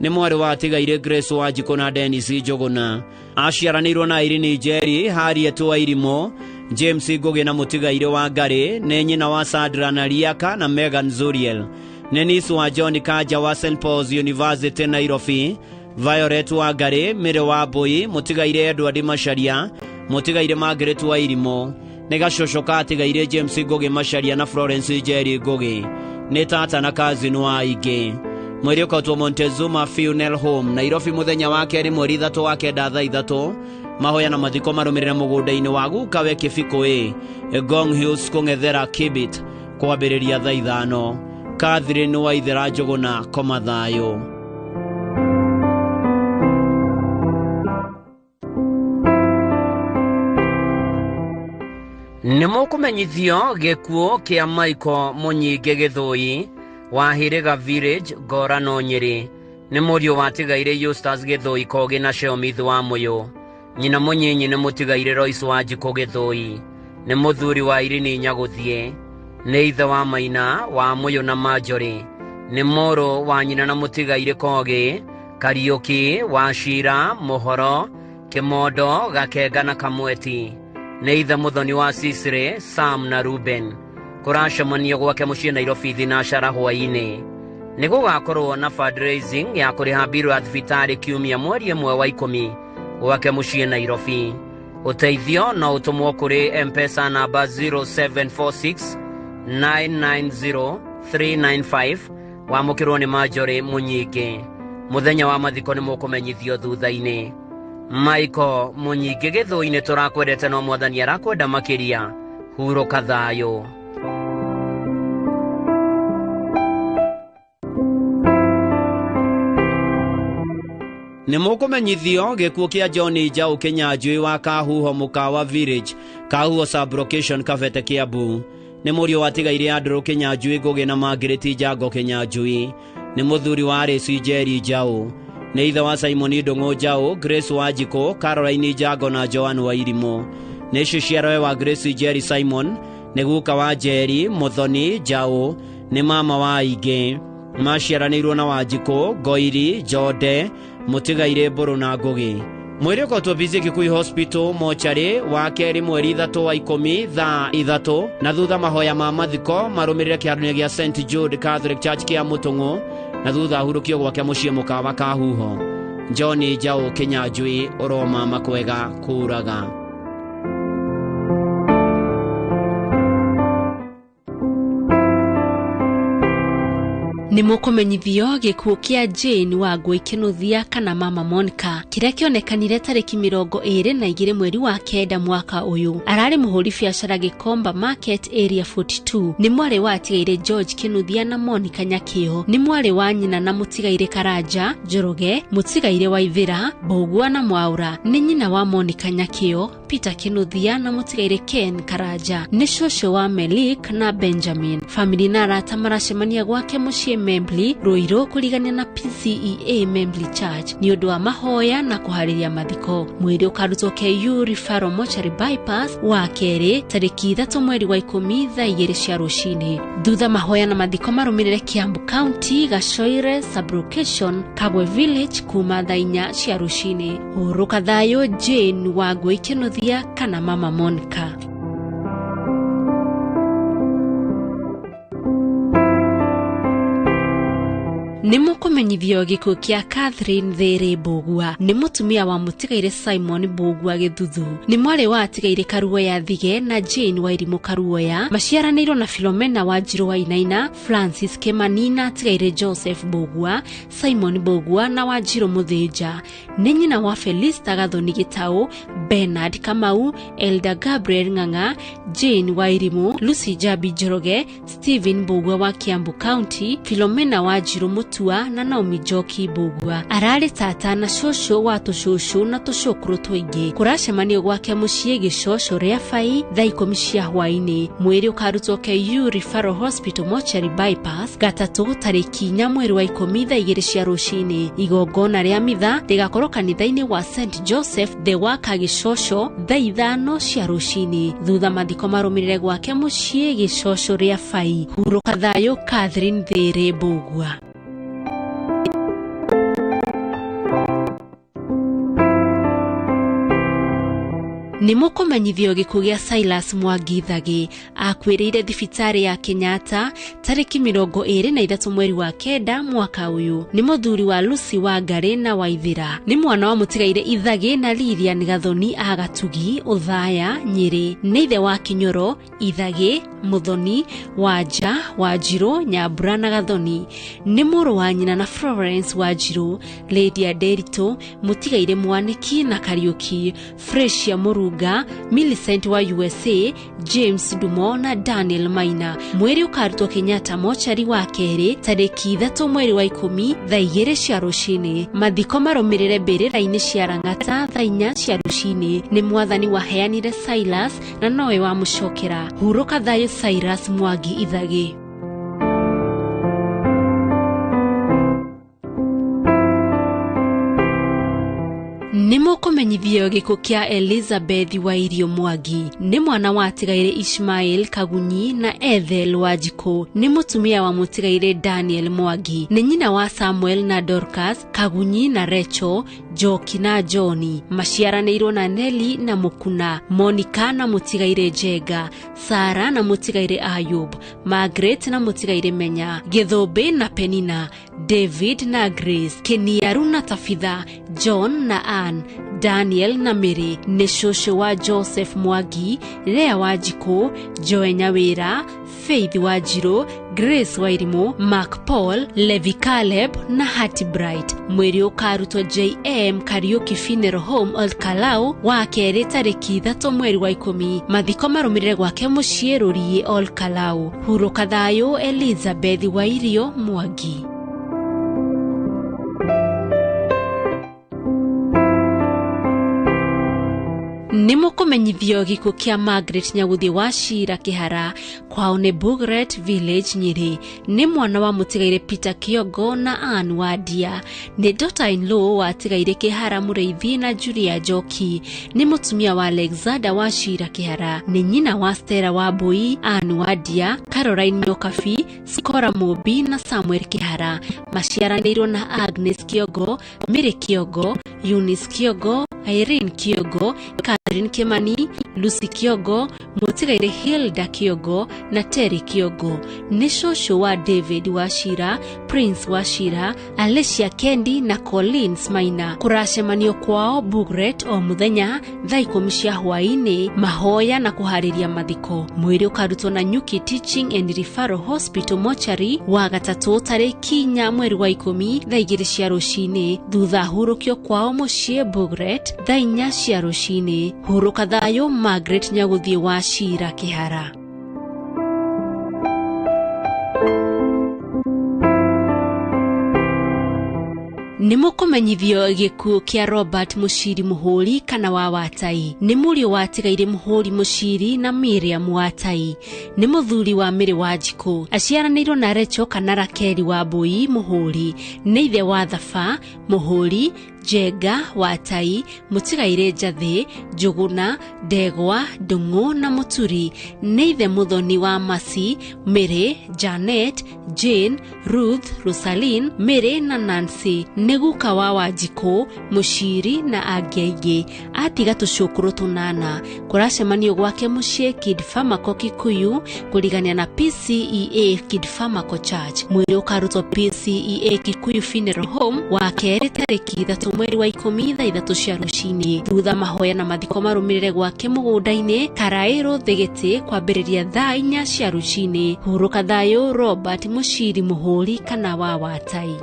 Nĩ mwarĩ wa atigaire Grace Wanjikũ na Dennis Njũgũna. Aciaranĩirwo na Irene Njeri, Harriet Wairimũ, James Ngũgĩ na mũtigaire wa Ngarĩ. Nĩ nyina wa Sandra na Riaka na Megan Zuriel. Nĩ niece wa John Kanja wa St Paul's University Nairobi, Violet wa Ngarĩ, Mary wa Mbui, mũtigaire Edward Macharia, mũtigaire Margaret Wairimũ. Nĩ gacũcũ ka atigaire James Ngũgĩ Macharia na Florence Njeri Ngũgĩ. Nĩ tata na cousin wa aingĩ. Mwĩrĩ ũkautwo Montezuma Funeral Home Nairobi mũthenya wa kerĩ mweri 3 wa 9 thaa 3. Mahoya na mathiko marũmĩrĩre mũgũnda-inĩ wa gukawe Kĩbikũ ĩ Ngong Hills kũng'ethera Kibit kwambĩrĩria thaa 5. Catherine Waithera Njũgũna koma thayũ. Nĩ mũkũmenyithio gĩkuũ kĩa Michael Mũnyingĩ Gĩthũi wa Hĩrĩga Village Ngorano Nyĩrĩ. Nĩ mũriũ wa atigaire Eustace Gĩthũi Kogi na Sheomith wa Mũyũ. Nyina mũnyinyi nĩ mũtigaire Royce Wanjikũ Gĩthũi. Nĩ mũthuri wa Irene Nyagũthiĩ. Nĩ ithe wa Maina wa Mũyũ na Marjorie. Nĩ mũrũ wa nyina na mũtigaire Kogi, Kariũki wa Cira, Mũhoro, Kĩmondo, Gakenga na Kamweti. Nĩ ithe mũthoni wa Sisire, Sam na Ruben. Kũracemanio gwake mũciĩ Nairobi thinacara hwaĩ-inĩ. Nĩ gũgakorwo na fundraising ya kũrĩha mbirũ ya thibitarĩ kiumia mweri 1 wa 10 gwake mũciĩ Nairobi. Ũteithio no ũtũmwo kũrĩ M-Pesa namba 0746 990 395 wamũkĩrwo nĩ Marjorie Mũnyingĩ. Mũthenya wa mathiko nĩ mũkũmenyithio thutha-inĩ. Michael Mũnyingĩ Gĩthũi-inĩ tũrakwendete no mwathani arakwenda makĩria. Hurũka thayũ. Nĩ mũkũmenyithio gĩkuũ kĩa John Njaũ Kĩnyanjui wa Kahuho Mũkawa Village, Kahuho Sub-location Kabete Kiambu. Nĩ mũriũ wa atigaire Andrew Kĩnyanjui Ngũgĩ na Margaret Njango Kĩnyanjui. Nĩ mũthuri wa Alice Njeri Njaũ. Nĩ ithe wa Simon Ndũng'ũ Njaũ, Grace Wanjikũ, Caroline Njango na Joan Wairimũ. Nĩ ciciarowe wa Grace Njeri Simon, nĩ guka wa Njeri Mũthoni Njaũ, nĩ mama wa aingĩ. Maciaranĩirwo na Wanjikũ, Ngoiri, Njode, mũtigaire Mbũrũ na Ngũgĩ. Mwĩrĩ ũkotwo busy Kikuyu Hospital mochari wa kerĩ mweri 3 wa 10 thaa 3 na thutha mahoya ma mathiko marũmĩrĩre kĩharo-inĩ gĩa St Jude Catholic Church kĩa Mũtũng'ũ na thutha ahurũkio gwake mũciĩ mũkawa Kahuho. John Njaũ Kĩnyanjui ũromama kwega kuraga. Nĩ mũkũmenyithio gĩkuũ kĩa Jane Wangũi Kĩnuthia kana Mama Monica kĩrĩa kĩonekanire tarĩki 22 mweri wa 9 mwaka ũyũ. Ararĩ mũhũri biacara Gĩkomba Market Area 42. Nĩ mwarĩ wa atigaire George Kĩnuthia na Monica Nyakĩo. Nĩ mwarĩ wa nyina na mũtigaire Karanja Njoroge, mũtigaire Waithĩra Mbũgua na Mwaũra. Nĩ nyina wa Monica Nyakĩo, Peter Kĩnuthia na mũtigaire Ken Karanja. Nĩ cũcũ wa Melik na Benjamin. Family na arata maracemania gwake mũciĩ Membli Ruiru kũrigania na PCEA Membli Church nĩ ũndũ wa mahoya na kũharĩria mathiko. Mwĩrĩ ũkarutwo KU Referral Mortuary Bypass wa kerĩ tarĩki 3 mweri wa 10 thaa 2 cia rũcinĩ. Thutha mahoya na mathiko marũmĩrĩre Kiambu County Gacoire Sublocation Kabwe Village kuma thaa 4 cia rũcinĩ. Hurũka thayũ Jane Wangũi Kĩnuthia kana Mama Monica. Nĩ mũkũmenyithio gĩkuũ kĩa Catherine Thĩrĩ Mbũgua. Nĩ mũtumia wa mũtigaire Simon Mbũgua Gĩthuthu. Nĩ mwarĩ wa atigaire Karuoya Thige na Jane Wairimũ Karuoya. Maciaranĩirwo na Philomena Wanjirũ Wainaina, Francis Kĩmani na atigaire Joseph Mbũgua, Simon Mbũgua na Wanjirũ Mũthĩnja. Nĩ nyina wa Felista Gathoni Gĩtaũ, Bernard Kamau, Elder Gabriel Ng'ang'a, Jane Wairimũ, Lucy Jabi Njoroge, Stephen Mbũgua wa Kiambu County, Philomena Wanjirũ Mutua na Naomi Njoki Mbugua. Ararĩ tata na cũcũ wa tũcũcũ na tũcũkũrũ tũingĩ. Kũracemanio gwake mũciĩ Gĩcoco rĩa Bai thaa 10 cia hwaĩ-inĩ. Mwĩrĩ ũkarutwo KU Referral Hospital Mortuary Bypass gatatũ tarĩki 4 mweri wa 10 thaa 2 cia rũcinĩ. Igongona rĩa mitha rĩgakorwo kanitha-inĩ wa St Joseph the Worker Gĩcoco thaa 5 cia rũcinĩ. Thutha mathiko marũmĩrĩre gwake mũciĩ Gĩcoco rĩa Bai. Hurũka thayũ Catherine Thĩrĩ Mbugua. Nĩ mũkũmenyithio gĩkuũ gĩa Silas Mwangi Thagĩ. Akuĩrĩire thibitarĩ ya Kenyatta tarĩki 23 mweri wa 9 mwaka ũyũ. Nĩ mũthuri wa Lucy Wangari na Waithĩra. Nĩ mwana wa mũtigaire Ithagĩ na Lilian Gathoni a Gatugi Ũthaya Nyĩrĩ. Nĩ ithe wa Kinyoro Ithagĩ Muthoni Wanja Wanjirũ Nyambura na Gathoni. Nĩ mũrũ wa nyina na Florence Wanjirũ, Lydia Nderitu mũtigaire Mwaniki na Kariuki, Fresia Mũrunga, Millicent wa USA, James Dumo na Daniel Maina. Mwĩrĩ ũkarutwo Kenyatta mochari wa kerĩ tarĩki 3 mweri wa 10 thaa 2 cia rũcinĩ. Mathiko marũmĩrĩre mbĩrĩra-inĩ cia Lang'ata thaa 4 cia rũcinĩ. Nĩ mwathani waheanire Silas na nowe wamũcokera. Hurũka thayũ Cyrus Mwangi Ithagĩ. Nĩ mũkũmenyithio gĩkuũ kĩa Elizabeth Wairio Mwangi. Nĩ mwana wa atigaire Ishmael Kagunyi na Ethel Wanjikũ. Nĩ mũtumia wa mũtigaire Daniel Mwangi. Nĩ nyina wa Samuel na Dorcas Kagunyi na Rachel Njoki na John. Maciaranĩirwo na Nelly na Mukuna, Monica na mũtigaire Njenga, Sara na mũtigaire Ayub, Margaret na mũtigaire Menya, Gĩthũmbĩ na Penina, David na Grace, Keniaru na Tabitha, John na Ann, Daniel na Mary. Nĩ cũcũ wa Joseph Mwangi, Lea Wanjikũ, Joe Nyawĩra, Faith Wanjirũ, Grace Wairimu, Mark Paul, Levi Caleb na Hattie Bright. Mwĩrĩ ũkarutwo JM Kariuki Funeral Home Olkalau wa kerĩ tarĩki 3 mweri wa 10. Mathiko marũmĩrĩre gwake mũciĩ Rũriĩ Olkalau. Hurũka thayũ Elizabeth Wairio Mwangi. Nĩ mũkũmenyithio gĩkuũ kĩa Margaret Nyagũthiĩ wa Cira Kĩhara kwao nĩ Bugret Village Nyĩrĩ. Nĩ mwana wa mũtigaire Peter Kĩongo na Ann Wandia. Nĩ daughter-in-law wa atigaire Kĩhara Mũrĩithi na Julia Njoki. Nĩ mũtumia wa Alexander wa Cira Kĩhara. Nĩ nyina wa Stella Wambui, Ann Wandia, Caroline Nyokabi, Scora Mũmbi na Samuel Kĩhara. Maciaranĩirwo na Agnes Kĩongo, Mary Kĩongo, Eunice Kĩongo, Irene Kĩongo, Catherine Kimani, Lucy Kĩongo, mũtigaire Hilda Kĩongo na Terry Kĩongo. Nĩ cũcũ wa David Wachira, Prince Wachira, Alicia Kendi na Collins Maina. Kũracemanio kwao Bugret o mũthenya thaa 10 cia hwaĩ-inĩ, mahoya na kũharĩria mathiko. Mwĩrĩ ũkarutwo na Nyuki Teaching and Referral Hospital Mortuary wa gatatũ tarĩki 4 mweri wa 10 thaa 2 cia rũcinĩ. Thutha hurũkio kwao mũciĩ Bugret thaa 4 cia rũcinĩ. Hurũka thayũ Margaret Nyagũthiĩ wa Cira Kĩhara. Nĩ mũkũmenyithio gĩkuũ kĩa Robert Mũciri Mũhũri kana wa Watai. Nĩ mũriũ wa atigaire Mũhũri Mũciri na Miriam Watai. Nĩ mũthuri wa Mary Wanjikũ. Aciaranĩirwo na Rachel kana Rakeli Wambui Mũhũri. Nĩ ithe wa Thaba Mũhũri, Njenga Watai, mũtigaire Njathĩ, Njũgũna, Ndegwa, Ndũng'ũ na Mũturi. Nĩ ithe mũthoni wa Mercy, Mary, Janet, Jane, Ruth, Rosaline, Mary na Nancy. Nĩ guka wa Wanjikũ, Mũciri na angĩ aingĩ. Atiga tũcũkũrũ tũnana. Kũracemanio gwake mũciĩ Kid Pharmaco Kikuyu kũrigania na PCEA Kid Pharmaco Church. Mwĩrĩ ũkarutwo PCEA Kikuyu Funeral Home wa kerĩ tarĩki 3 mweri wa 10 thaa 3 cia rũcinĩ. Thutha mahoya na mathiko marũmĩrĩre gwake mũgũnda-inĩ Karaĩrũ Thĩgĩtĩ kwambĩrĩria thaa 4 cia rũcinĩ. Hurũka thayũ Robert Mũciri Mũhũri kana wa Watai.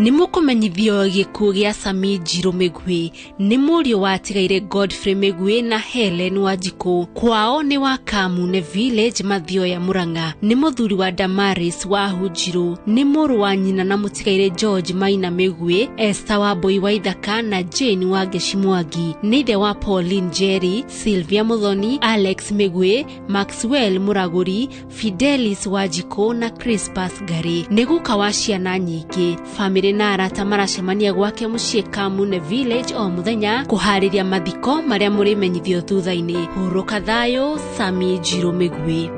Nĩ mũkũmenyithio gĩkuũ gĩa Sami Njirũ Mĩgwi, nĩ mũriũ wa atigaire Godfrey Mĩgwi na Helen Wanjikũ. Kwao nĩ wa Kamune Village, Mathioya, Murang'a. Nĩ mũthuri wa Damaris wa Hunjirũ, nĩ mũrũ wa nyina na mũtigaire George Maina Mĩgwi, Esther wa Mbui wa Ithaka na Jane wa Ngeci Mwangi. Nĩ ithe wa Pauline Njeri, Sylvia Muthoni, Alex Mĩgwi, Maxwell Mũragũri, Fidelis Wanjikũ na Crispus Ngari. Nĩ guka wa ciana nyingĩ. Famĩlĩ na arata maracemania gwake mũciĩ Kamune Village o mũthenya kũharĩria mathiko marĩa mũrĩmenyithio thutha-inĩ. Hurũka thayũ, Sami Njirũ Mĩgwi.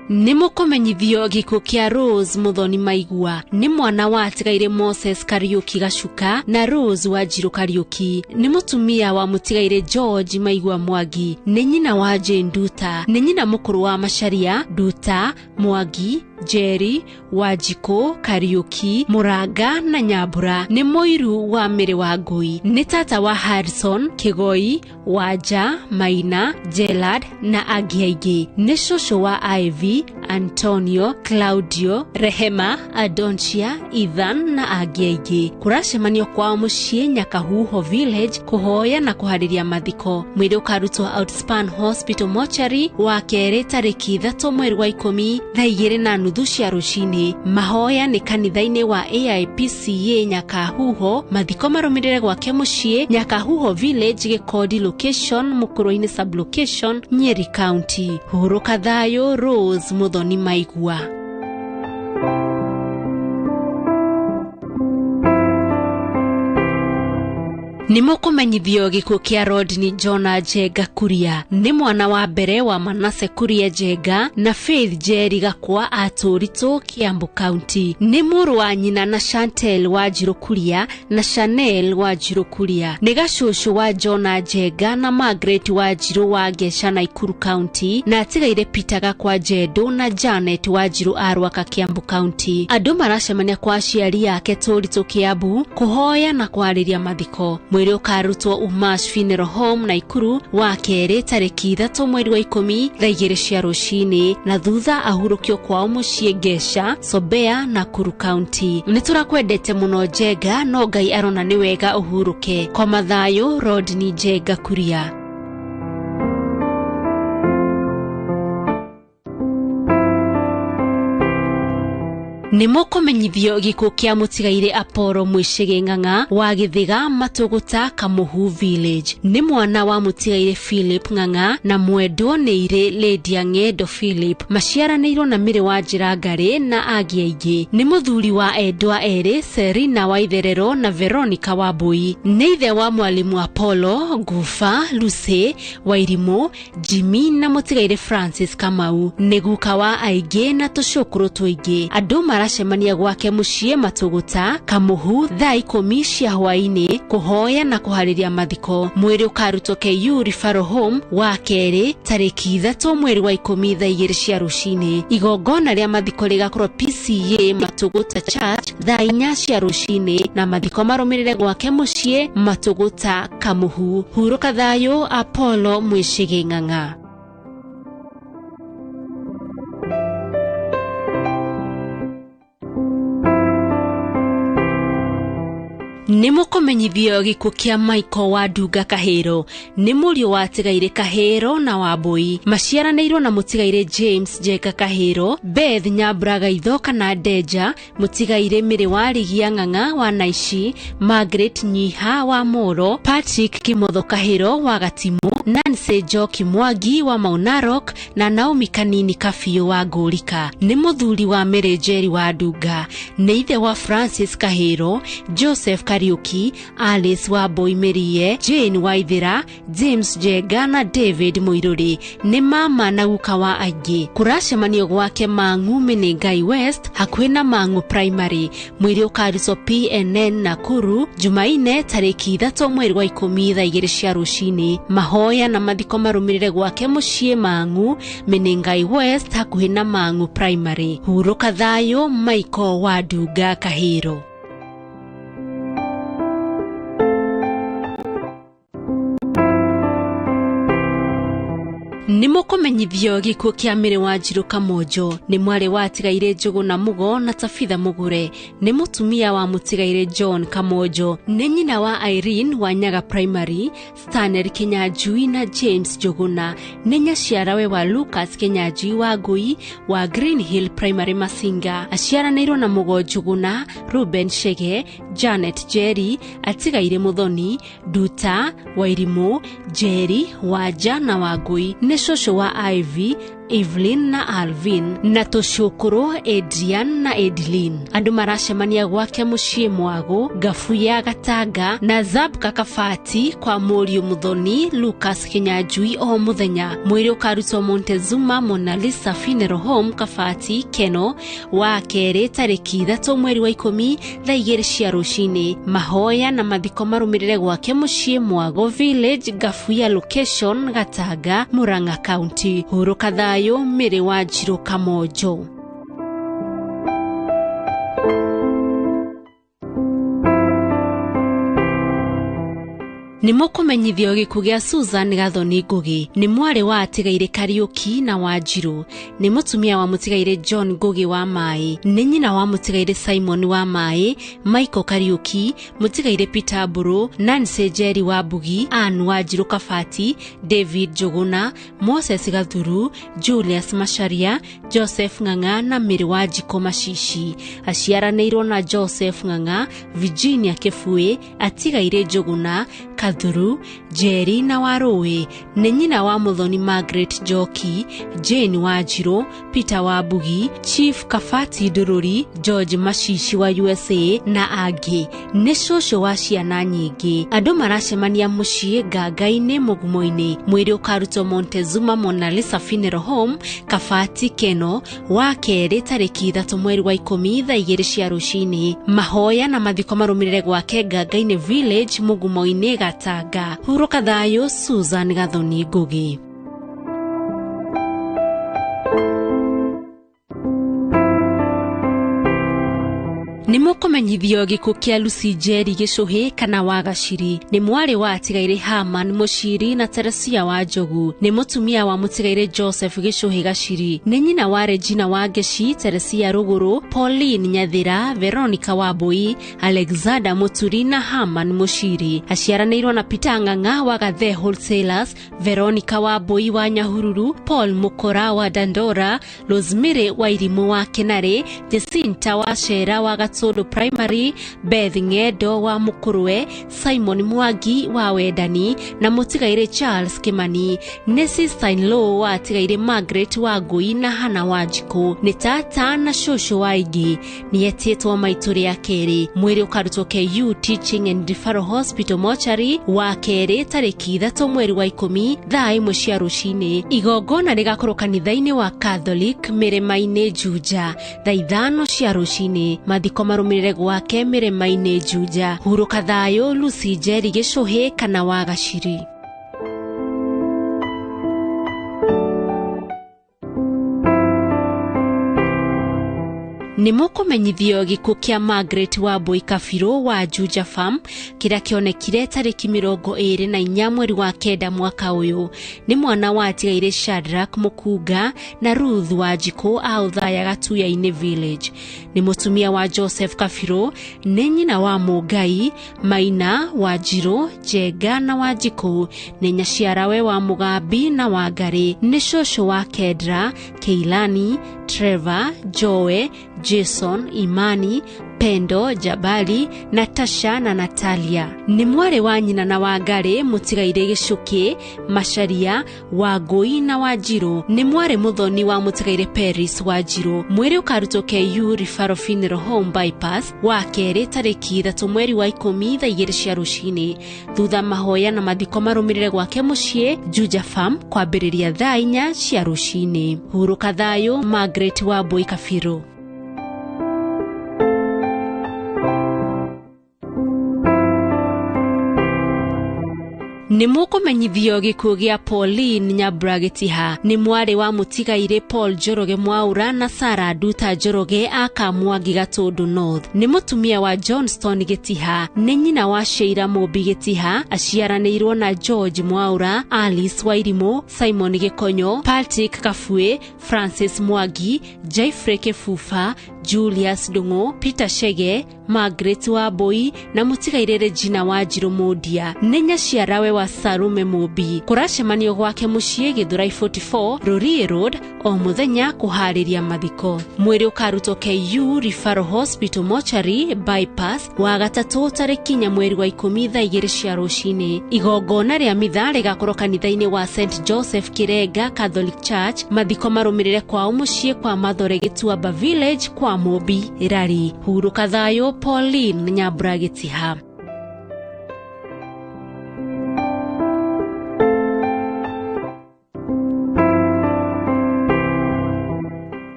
Nĩ mũkũmenyithio gĩkuũ kĩa Rose Muthoni Maigua, nĩ mwana wa atigaire Moses Kariuki Gacuka na Rose Wanjirũ Kariuki. Nĩ mũtumia wa mũtigaire George Maigua Mwangi, nĩ nyina wa Jane Nduta, nĩ nyina mũkũrũ wa Macharia Nduta, Mwangi, Jerry, Wanjikũ, Kariuki, Mũranga na Nyambura. Nĩ mũiru wa Mĩrĩ wa Ngui, nĩ tata wa Harrison Kĩgoi, Wanja, Maina, Gerald na angĩ aingĩ. Nĩ cũcũ wa Ivy, Antonio, Claudio, Rehema, Adontia, Ethan na angĩ aingĩ. Kũracemanio kwao mũciĩ Nyakahuho Village kũhoya na kũharĩria mathiko. Mwĩrĩ ũkarutwo Outspan Hospital Mortuary wa kerĩ tarĩki 3 mweri wa 10 thaa 2:30 cia rũcinĩ. Mahoya nĩ kanitha-inĩ wa AIPCA Nyakahuho. Mathiko marũmĩrĩre gwake mũciĩ Nyakahuho Village, Gĩkondi location, Mũkũrũ-inĩ sublocation, Nyeri County. Hurũka thayũ, Rose Muthoni Maigua. Nĩ mũkũmenyithio gĩkuũ kĩa Rodney Jonah Njenga Kuria, nĩ mwana wa mbere wa Manase Kuria Njenga na Faith Njeri Gakwa a Tũritũ, Kiambu County. Nĩ mũrũ wa nyina na Chantel Wanjirũ Kuria na Chanel Wanjirũ Kuria. Nĩ gacũcũ wa Jonah Njenga na Margaret Wanjirũ wa Ngeca, Nakuru County, na atigaire Peter Gakwa Njendũ na Janet Wanjirũ a Rwaka, Kiambu County. Andũ maracemania kwa aciari ake Tũritũ, Kiambu kũhoya na kwarĩria mathiko. Mwĩrĩ ũkarutwo Umash Funeral Home, Nakuru wa kerĩ tarĩki 3 mweri wa 10 thaa 2 cia rũcinĩ, na thutha ahurũkio kwao mũciĩ Ngeca, Sobea, Nakuru County. Nĩ tũrakwendete mũno Njenga, no Ngai arona nĩ wega ũhurũke. Koma thayũ, Rodney Njenga Kuria. Nĩ mũkũmenyithio gĩkuũ kĩa mũtigaire Apollo Mwĩcĩgĩ Ng'ang'a wa Gĩthĩga, Matũgũta, Kamũhu Village. Nĩ mwana wa mũtigaire Philip Ng'ang'a na mwendwo nĩ irĩ Lydia Ng'endo Philip. Maciaranĩirwo na Mĩrĩ wa Njĩra Ngarĩ na angĩ aingĩ. Nĩ mũthuri wa endwa erĩ, Serina wa Itherero na Veronica wa Mbui. Nĩ ithe wa mwalimu Apollo, Nguba, Lucy, Wairimũ, Jimmy na mũtigaire Francis Kamau. Nĩ guka wa aingĩ na tũcũkũrũ tũingĩ. Andũ maracemania gwake mũciĩ Matũgũta, Kamũhu thaa 10 cia hwaĩ-inĩ kũhoya na kũharĩria mathiko. Mwĩrĩ ũkarutwo KU Referral Home wa kerĩ tarĩki 3 mweri wa 10 thaa 2 cia rũcinĩ. Igongona rĩa mathiko rĩgakorwo PCA Matũgũta Church thaa 4 cia rũcinĩ, na mathiko marũmĩrĩre gwake mũciĩ Matũgũta, Kamũhu. Hurũka thayũ, Apollo Mwĩcĩgĩ Ng'ang'a. Nĩ mũkũmenyithio gĩkuũ kĩa Michael wa Ndunga Kahĩro, nĩ mũriũ wa atigaire Kahĩro na Wambui. Maciaranĩirwo na mũtigaire James Njenga Kahĩro, Beth Nyambura Gaitho kana Ndenja, mũtigaire Mĩrĩ wa Rigia Ng'ang'a wa Naici, Margaret Nyiha wa Moro, Patrick Kimotho Kahĩro wa Gatimũ, Nancy Njoki Mwangi wa Mau Narok na Naomi Kanini Kabiũ wa Ngũrika. Nĩ mũthuri wa Mary Njeri wa Ndunga, nĩ ithe wa Francis Kahĩro, Joseph Kariuki, Alice wa Boimerie, Jane Waithera, James Njenga na David Mũirũrĩ. Nĩ mama na guka wa aingĩ. Kũracemanio gwake Mang'u Menengai West, hakuhĩ na Mang'u Primary. Mwĩrĩ ũkarutwo PNN Nakuru Jumaine tarĩki 3 mweri wa 10 thaa 2 cia rũcinĩ. Mahoya na mathiko marũmĩrĩre gwake mũciĩ Mang'u Menengai West, hakuhĩ na Mang'u Primary. Hurũka thayũ, Michael wa Ndunga Kahĩro. Nĩ mũkũmenyithio gĩkuũ kĩa Mary Wanjiru Kamonjo nĩ mwarĩ wa atigaire Njũgũna Mũgo na Tabitha Mũgure, nĩ mũtumia wa mũtigaire John Kamonjo, nĩ nyina wa Irene wa Nyaga Primary, Stanley Kinyanjui na James Njũgũna, nĩ nyaciarawe wa Lucas Kinyanjui wa Ngui wa Green Hill Primary Masinga, aciaranĩirwo na Mũgo Njũgũna, Ruben Chege, Janet Njeri, atigaire Muthoni, Nduta, Wairimũ, Njeri, Wanja na Wangui, nĩ cũcũ wa Ivy, Evelyn na Alvin na tũcũkũrũ Adrian na Edlin. Andũ maracemania gwake mũciĩ Mwago, Ngabuya Gatanga na Zabka Kabati kwa mũriũ Muthoni Lucas Kinyanjui o mũthenya. Mwĩrĩ ũkarutwo Montezuma Mona Lisa Funeral Home Kabati Keno wa kerĩ tarĩki 3 mweri wa 10 thaa 2 cia rũcinĩ. Mahoya na mathiko marũmĩrĩre gwake mũciĩ Mwago Village, Ngabuya Location, Gatanga, Murang'a County. Hurũka thayũ Mary Wanjiru Kamonjo. Nĩ mũkũmenyithio gĩkuũ gĩa Susan Gathoni Ngugi nĩ mwarĩ wa atigaire Kariũki na Wanjiru, nĩ mũtumia wa mũtigaire John Ngugi wa Maĩ, nĩ nyina wa mũtigaire Simon wa Maĩ, Michael Kariũki, mũtigaire Peter Mburu, Nancy Njeri wa Mbugi, Ann Wanjiru Kabati, David Njũgũna, Moses Gathuru, Julius Macharia, Joseph Ng'ang'a na Mary Wanjikũ Macici. Aciaranĩirwo na Joseph Ng'ang'a, Virginia Kĩbuĩ, atigaire Njũgũna, Kathuru, Njeri na Warũĩ, nĩ nyina wa Muthoni Margaret Njoki, Jane Wanjiru, Peter wa Mbugi, Chief Kabati Ndũrũri, George Macici wa USA na angĩ. Nĩ cũcũ wa ciana nyingĩ. Andũ maracemania mũciĩ Nganga-inĩ Mũgumo-inĩ. Mwĩrĩ ũkarutwo Montezuma Mona Lisa Funeral Home Kabati Keno wa kerĩ tarĩki 3 mweri wa 10 thaa 2 cia rũcinĩ. Mahoya na mathiko marũmĩrĩre gwake Nganga-inĩ Village Mũgumo-inĩ Gatanga. Hurũka thayũ Susan Gathoni Ngugi. Nĩ mũkũmenyithio gĩkuũ kĩa Lucy Njeri Gĩcũhĩ kana wa Gaciri nĩ mwarĩ wa atigaire Herman Mũciri na Teresia wa Njogu, nĩ mũtumia wa mũtigaire Joseph Gĩcũhĩ Gaciri, nĩ nyina wa Regina wa Ngeci, Teresia Rũgũrũ, Pauline Nyathira, Veronica Wambui, Alexander Mũturi na Herman Mũciri. Aciaranĩirwo na Peter Ng'ang'a wa Gathe Wholesalers, Veronica Wambui wa Nyahururu, Paul Mukora wa Dandora, Rosemary Wairimũ wa Kenarĩ, Jacinta wa Cera wa Gatũndũ Primary, Beth Ng'endo wa Mũkũrwe, Simon Mwangi wa Wendani na mũtigaire Charles Kimani. Nĩ sister-in-law wa atigaire Margaret wa Ngui na Hannah Wanjikũ, nĩ tata na cũcũ wa aingĩ. Nĩ etĩtwo maitũ rĩa kerĩ. Mwĩrĩ ũkarutwo KU Teaching and Referral Hospital Mortuary wa kerĩ tarĩki 3 mweri wa 10 thaa 1 cia rũcinĩ. Igongona rĩgakorwo kanitha-inĩ wa Catholic Mĩrĩma-inĩ Juja thaa 5 cia rũcinĩ. Mathiko marũmĩrĩre gwake Mĩrĩma-inĩ Juja. Hurũka thayũ Lucy Njeri Gĩcũhĩ kana wa Gaciri. Nĩ mũkũmenyithio gĩkuũ kĩa Margaret Wambui Kabirũ wa Juja Farm kĩrĩa kĩonekire tarĩki 24 mweri wa 9 mwaka ũyũ. Nĩ mwana wa atigaire Shadrack Mũkunga na Ruth Wanjikũ a Othaya Gatuya-inĩ Village. Nĩ mũtumia wa Joseph Kabirũ, nĩ nyina wa Mũngai, Maina, Wanjirũ, Njenga na Wanjikũ, nĩ nyaciarawe wa Mũgambi na Wangarĩ, nĩ cũcũ wa Kendra, Keilani, Trevor, Joe, Jason, Imani, Pendo, Jabali, Natasha na Natalia. Nĩ mwarĩ wa nyina na Wangarĩ, mũtigaire Gĩcũkĩ, Macharia, Wangũi na Wanjirũ. Nĩ mwarĩ mũthoni wa mũtigaire Paris Wanjirũ. Mwĩrĩ ũkarutwo KU Referral Funeral Home Bypass wa kerĩ tarĩki 3 mweri wa 10 thaa 2 cia rũcinĩ. Thutha mahoya na mathiko marũmĩrĩre gwake mũciĩ Juja Farm kwambĩrĩria thaa 4 cia rũcinĩ. Hurũka thayũ Margaret Wambui Kabirũ. Nĩ mũkũmenyithio gĩkuũ gĩa Pauline Nyambura Gĩtiha, nĩ mwarĩ wa mũtigairĩ Paul Njoroge Mwaura na Sarah Nduta Njoroge aka Mwangi Gatũndũ North. Nĩ mũtumia wa Johnston Gĩtiha, nĩ nyina wa Sheila Mũmbi Gĩtiha, aciaranĩirwo na George Mwaura, Alice Wairimũ, Simon Gĩkonyo, Patrick Kabue, Francis Mwangi, Jeffrey Kĩbuba, Julius Ndung'u, Peter Chege, Margaret Wambui na mũtigairĩ Regina Wanjirũ Mũndia. Nĩ nyaciarawe wa Salume Mũmbi. Kũracemanio gwake mũciĩ Gĩthũrai 44 Rũriĩ Road o mũthenya kũharĩria mathiko. Mwĩrĩ ũkarutwo KU Referral Hospital Mortuary Bypass wa gatatũ tarĩki 4 mweri wa 10 thaa 2 cia rũcinĩ. Igongona rĩa mitha rĩgakorwo kanitha-inĩ wa St Joseph Kirenga Catholic Church. Mathiko marũmĩrĩre kwao mũciĩ kwa Mathore Gĩtuamba Village kwa Mũmbi Ĩrari. Hurũka thayũ Pauline Nyambura Gĩtiha.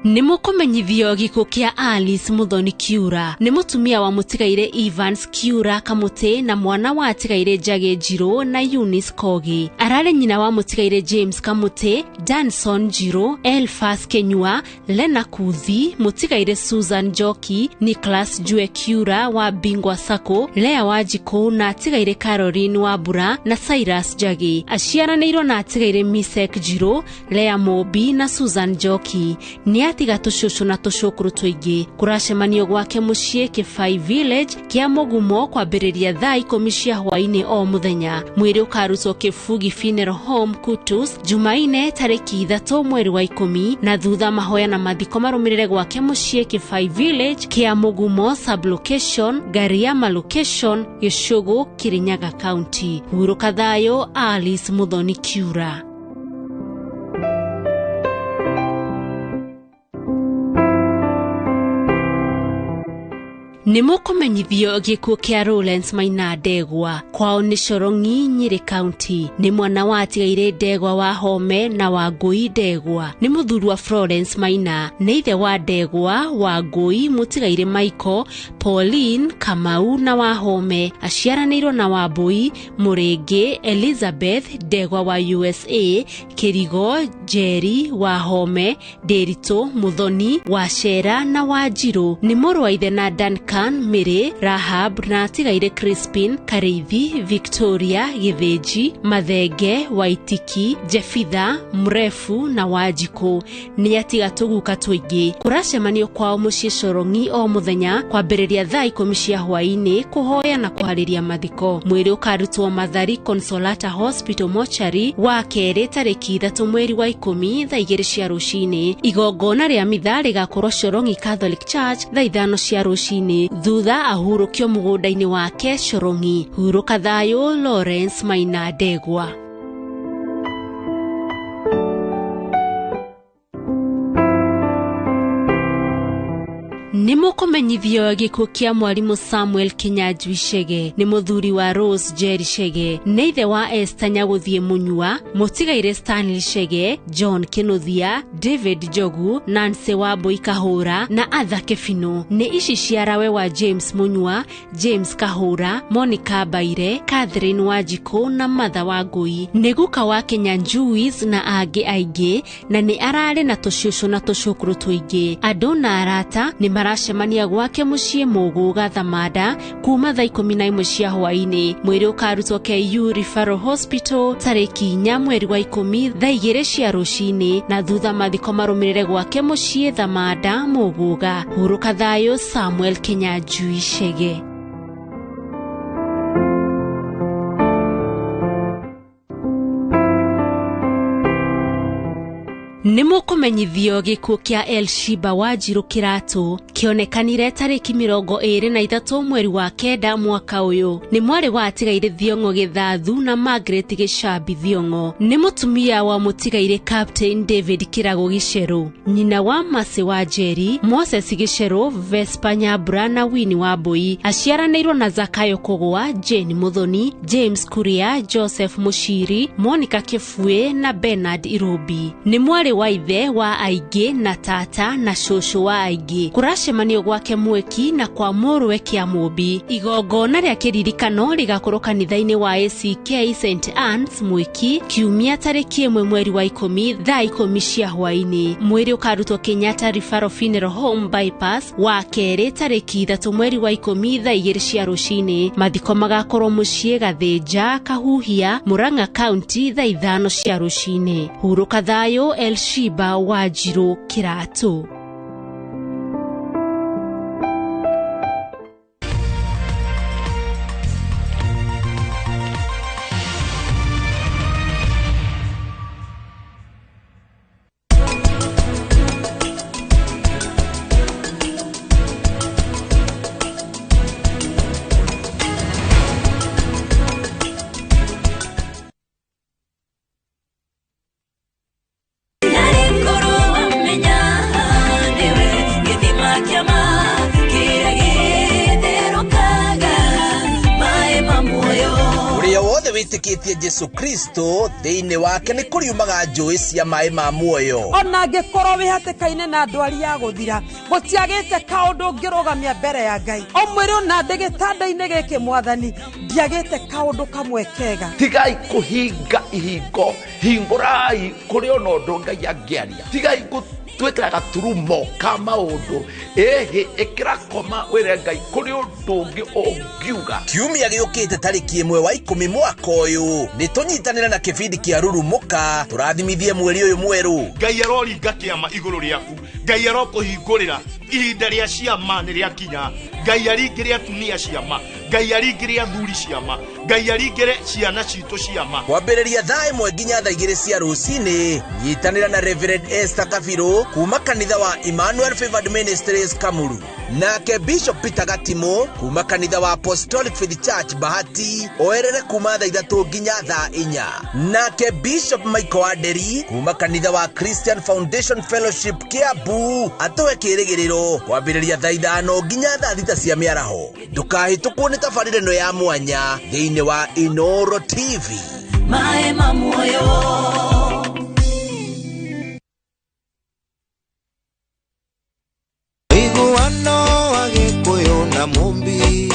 Nĩ mũkũmenyithio gĩkuũ kĩa Alice Muthoni Kiura, nĩ mũtumia wa mũtigairĩ Evans Kiura Kamũtĩ na mwana wa atigairĩ Njagĩ Njirũ na Eunice Kogi. Ararĩ nyina wa mũtigairĩ James Kamũtĩ, Danson Njirũ, Elfas Kenyua, Lena Kuthi, mũtigairĩ Susan Njoki, Nicholas Njue Kiura wa Bingwa Sacco, Lea Wanjikũ na atigairĩ Caroline Wambura na Cyrus Njagĩ. Aciaranĩirwo na atigairĩ Misek Njirũ, Lea Mũmbi na Susan Njoki. Nĩ atiga tũcũcũ na tũcũkũrũ tũingĩ. Kũracemanio gwake mũciĩ Kĩbai Village kĩa Mũgumo kwambĩrĩria thaa 10 cia hwaĩ-inĩ o mũthenya. Mwĩrĩ ũkarutwo Kĩbugi Funeral Home Kutus Jumaine tarĩki 3 mweri wa 10 na thutha mahoya na mathiko marũmĩrĩre gwake mũciĩ Kĩbai Village kĩa Mũgumo sublocation Gariama location Gĩcũgũ Kirinyaga County. Hurũka thayũ Alice Muthoni Kiura. Nĩ mũkũmenyithio gĩkuũ kĩa Lawrence Maina Ndegwa. Kwao nĩ Corongi Nyĩrĩ County. Nĩ mwana wa atigairĩ Ndegwa wa Home na wa Ngũi Ndegwa. Nĩ mũthuri wa Florence Maina, nĩ ithe wa Ndegwa wa Ngũi mũtigairĩ Michael, Pauline Kamau na wa Home. Aciaranĩirwo na Wambui Mũrĩngĩ, Elizabeth Ndegwa wa USA, Kĩrigo Njeri wa Home, Ndĩritũ Muthoni wa Cera na wa Njirũ. Nĩ mũrũ wa ithe na Duncan Mĩrĩ, Rahab na atigairĩ Crispin, Karĩithi, Victoria, Gĩthĩnji, Mathenge, Waitiki, Jefitha, Mrefu na Wanjikũ. Nĩ atiga tũguka tũingĩ. Kũracemanio kwao mũciĩ Corongi o mũthenya kwambĩrĩria thaa 10 cia hwaĩ-inĩ kũhoya na kũharĩria mathiko. Mwĩrĩ ũkarutwo Mathari Consolata Hospital Mortuary wa kerĩ tarĩki 3 mweri wa 10 thaa 2 cia rũcinĩ. Igongona rĩa mitha rĩgakorwo Corongi Catholic Church thaa 5 cia rũcinĩ. Thutha ahurũkio mũgũnda-inĩ wake Corongi. Hurũka thayũ Lawrence Maina Ndegwa. Nĩ mũkũmenyithio gĩkuũ kĩa mwarimũ Samuel Kinyanjui Chege, nĩ mũthuri wa Rose Njeri Chege, nĩ ithe wa Esther Nyagũthiĩ Mũnyua, mũtigairĩ Stanley Chege, John Kĩnũthia, David Njogu, Nancy Wambui Kahũra na Arthur Kĩbinũ. Nĩ ici ciarawe wa James Mũnyua, James Kahũra, Monica Mbaire, Catherine Wanjikũ na Martha Wangũi. Nĩ guka wa Kinyanjuis na angĩ aingĩ, na nĩ ararĩ na tũcũcũ na tũcũkũrũ tũingĩ. Andũ na arata nĩ maracemania gwake mũciĩ Mũgũga Thamanda kuma thaa 11 cia hwaĩ-inĩ. Mwĩrĩ ũkarutwo KU Referral Hospital tarĩki 4 mweri wa 10 thaa 2 cia rũcinĩ na thutha mathiko marũmĩrĩre gwake mũciĩ Thamanda Mũgũga. Hurũka thayũ Samuel Kinyanjui Chege. Nĩ mũkũmenyithio gĩkuũ kĩa Elshiba Wanjirũ Kĩratũ kĩonekanire tarĩki 23 mweri wa 9 mwaka ũyũ. Nĩ mwarĩ wa atigairĩ Thiong'o Gĩthathu na Margaret Gĩcambi Thiong'o. Nĩ mũtumia wa mũtigairĩ Captain David Kĩrago Gĩcerũ, nyina wa Mercy wa Njeri, Moses Gĩcerũ, Vespa Nyambura na Winnie Wambui. Aciaranĩirwo na Zakayo Kũgũa, Jane Muthoni, James Kuria, Joseph Mũciri, Monica Kĩbuĩ na Bernard Irũmbi. Nĩ mwarĩ wa ithe wa aingĩ na tata na cũcũ wa aingĩ. Kũracemanio gwake Mweki na kwa mũrũwe Kĩamũmbi. Igongona rĩa kĩririkano rĩgakorwo kanitha-inĩ wa ACK St Anne's Mwiki kiumia tarĩki 1 mweri wa 10 thaa 10 cia hwaĩ-inĩ. Mwĩrĩ ũkarutwo Kenyatta Referral Funeral Home Bypass wa kerĩ tarĩki 3 mweri wa 10 thaa 2 cia rũcinĩ. Mathiko magakorwo mũciĩ Gathĩnja Kahuhia Murang'a County thaa 5 cia rũcinĩ. Hurũka thayũ Elshiba Wanjirũ Kĩratũ. Wĩtĩkĩtie Jesu Kristo thĩinĩ wake nĩ kũriumaga njũĩ cia maĩ ma muoyo. Ona angĩkorwo wĩ hatĩka-inĩ na ndwari ya gũthira, gũtiagĩte kaũndũ ũngĩrũgamia mbere ya Ngai. Ũmwĩre ona ndĩ gĩtanda-inĩ gĩkĩ mwathani, ndiagĩte kaũndũ kamwe kega. Tigai kũhinga ihingo, hingũrai kũrĩ ona ũndũ Ngai angĩaria. Tigai twĩkĩra gaturumo ka maũndũ, ĩhĩ ĩkĩra koma wĩre Ngai kũrĩ ũndũ ũngĩ ũngiuga. Kiumia gĩũkĩte tarĩki 1 wa 10 mwaka ũyũ nĩ tũnyitanĩre na kĩbindi kĩa Rurumũka tũrathimithie mweri ũyũ mwerũ. Ngai aroringa kĩama igũrũ rĩaku, Ngai arokũhingũrĩra ihinda rĩa ciama nĩ rĩakinya. Ngai aringĩre atumia ciama, Ngai aringĩre athuri ciama, Ngai aringĩre ciana citũ ciama. Kwambĩrĩria thaa 1 nginya thaa 2 cia rũcinĩ, nyitanĩra na Reverend Esther Kabirũ kuma kanitha wa Emmanuel Favored Ministries Kamuru, nake Bishop Peter Gatimo kuma kanitha wa Apostolic Faith Church Bahati oerere kuma thaa 3 nginya thaa 4, nake Bishop Michael Wanderi kuma kanitha wa Christian Foundation Fellowship Kiambu atũhe kĩrĩgĩrĩro kwambĩrĩria thaa 5 nginya thaa 6 cia mĩaraho. Ndũkahĩtũkwo nĩ tabarĩra ĩno ya mwanya thĩinĩ wa Inoro TV. Maĩ ma muoyo. Iguano wa Gĩkũyũ na Mũmbi.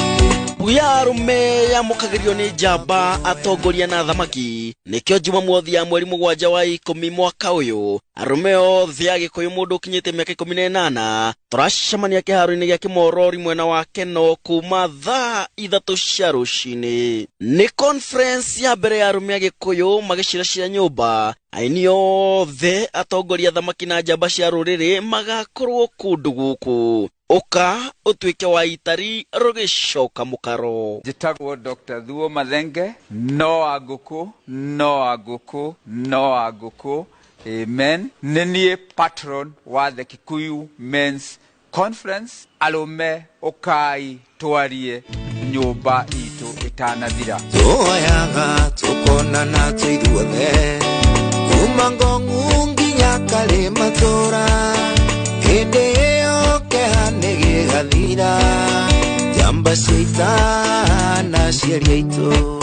Ya arume yamũkagĩrio nĩ njamba atongoria na athamaki. Nĩkĩo Jumamothi ya mweri 7 wa 10 mwaka ũyũ arũme othe a Gĩkũyũ mũndũ ũkinyĩte mĩaka 18 tũracemania kĩharo-inĩ gĩa Kĩmorori mwena wa Keno kuma thaa 3 cia rũcinĩ. Nĩ conference ya mbere ya arũme a Gĩkũyũ magĩciracira nyũmba. Aini othe atongoria athamaki na njamba cia rũrĩrĩ magakorwo kũndũ gũkũ. Ũka ũtuĩke wa itari rũgĩcoka mũkaro. Njĩtagwo Dr. Thuo Mathenge, no a ngũkũ, no a ngũkũ, no a ngũkũ. Amen. Nĩ niĩ patron wa the Kikuyu Men's Conference. Arũme ũkai twarie nyũmba itũ ĩtanathira. Tuoyaga tũkonana tũithuothe kuma Ngong'u nginya Karĩmatũra, hĩndĩ ĩyo kĩeha nĩ gĩgathira, njamba cia ita na aciari aitũ.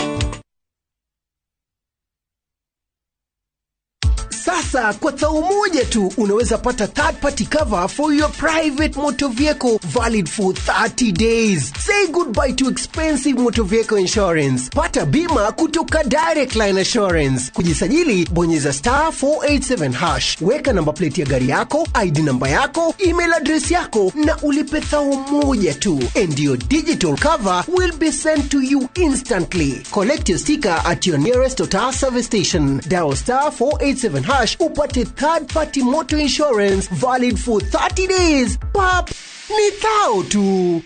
Sasa kwa thao moja tu unaweza pata third party cover for your private motor vehicle valid for 30 days. Say goodbye to expensive motor vehicle insurance. Pata bima kutoka Direct Line Assurance. Kujisajili bonyeza *487#. Weka namba plate ya gari yako, ID namba yako, email address yako na ulipe thao moja tu. And your digital cover will be sent to you instantly. Collect your sticker at your nearest Total service station. Dial *487# upate third party motor insurance valid for 30 days. Pap, ni thao tu.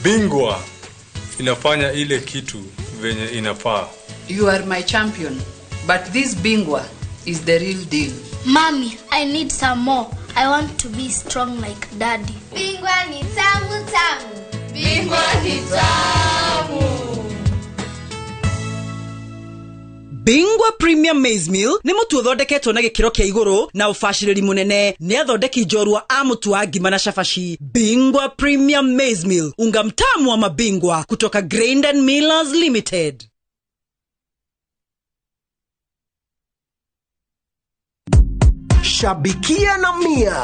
Bingwa inafanya ile kitu venye inafaa. You are my champion, but this bingwa is the real deal. Mommy, I need some more. I want to be strong like Daddy. Bingwa ni tamu tamu. Bingwa ni tamu. Bingwa Premium Maize Meal nĩ mũtu ũthondeketwo na gĩkĩro kĩa igũrũ na ũbacĩrĩri mũnene nĩ athondeki njorua a mũtu wa ngima na cabaci. Bingwa Premium Maize Meal, unga mtamu wa mabingwa kutoka Grain and Millers Limited. Shabikia na Mia.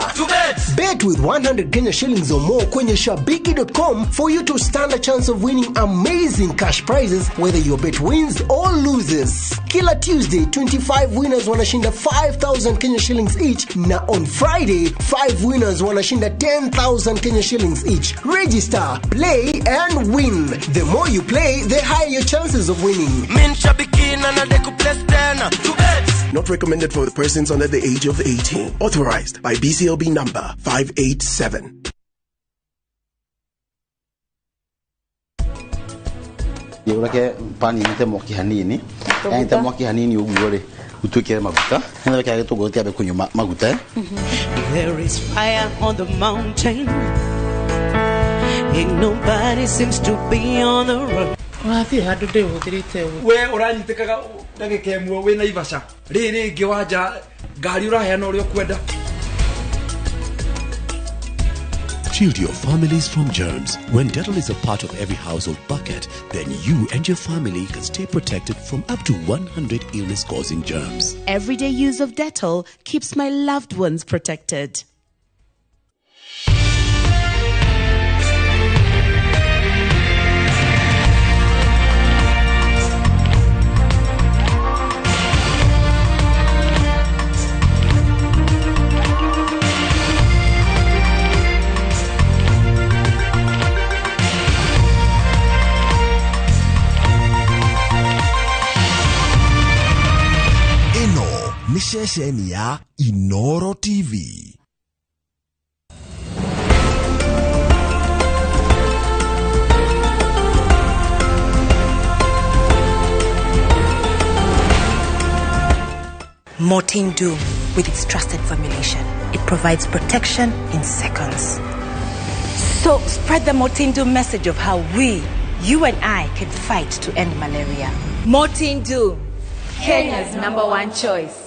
Bet with 100 Kenya shillings or more kwenye shabiki.com for you to stand a chance of winning amazing cash prizes whether your bet wins or loses. Kila Tuesday, 25 winners wanashinda 5,000 Kenya shillings each, na on Friday, 5 winners wanashinda 10,000 Kenya shillings each. Register, play and win. The more you play, the higher your chances of winning. Min shabiki na nadeku place tena. Not recommended for the persons under the age of 18. Authorized by BCLB number 587. Ureke pani nyite mwaki hanini. Nyite mwaki hanini uguo ri utwikire maguta. Nĩwekĩra gĩtũngũrũ kĩambe kũnyua maguta. There is fire on the mountain. Ain't nobody seems to be on the road. Wathiĩ handũ ndĩũhũthĩrĩte ũguo. We ũranyitĩkaga ndagĩka ĩmwe wĩ Naivasha rĩrĩ rĩngĩ wanja ngari ũraheana ũrĩa ũkwenda. Shield your families from germs. When Dettol is a part of every household bucket, then you and your family can stay protected from up to 100 illness-causing germs. Everyday use of Dettol keeps my loved ones protected. Nĩ ceceni ya Inoro TV. Mortein Doom, with its trusted formulation, it provides protection in seconds. So spread the Mortein Doom message of how we, you and I, can fight to end malaria. Mortein Doom, Kenya's #1 choice.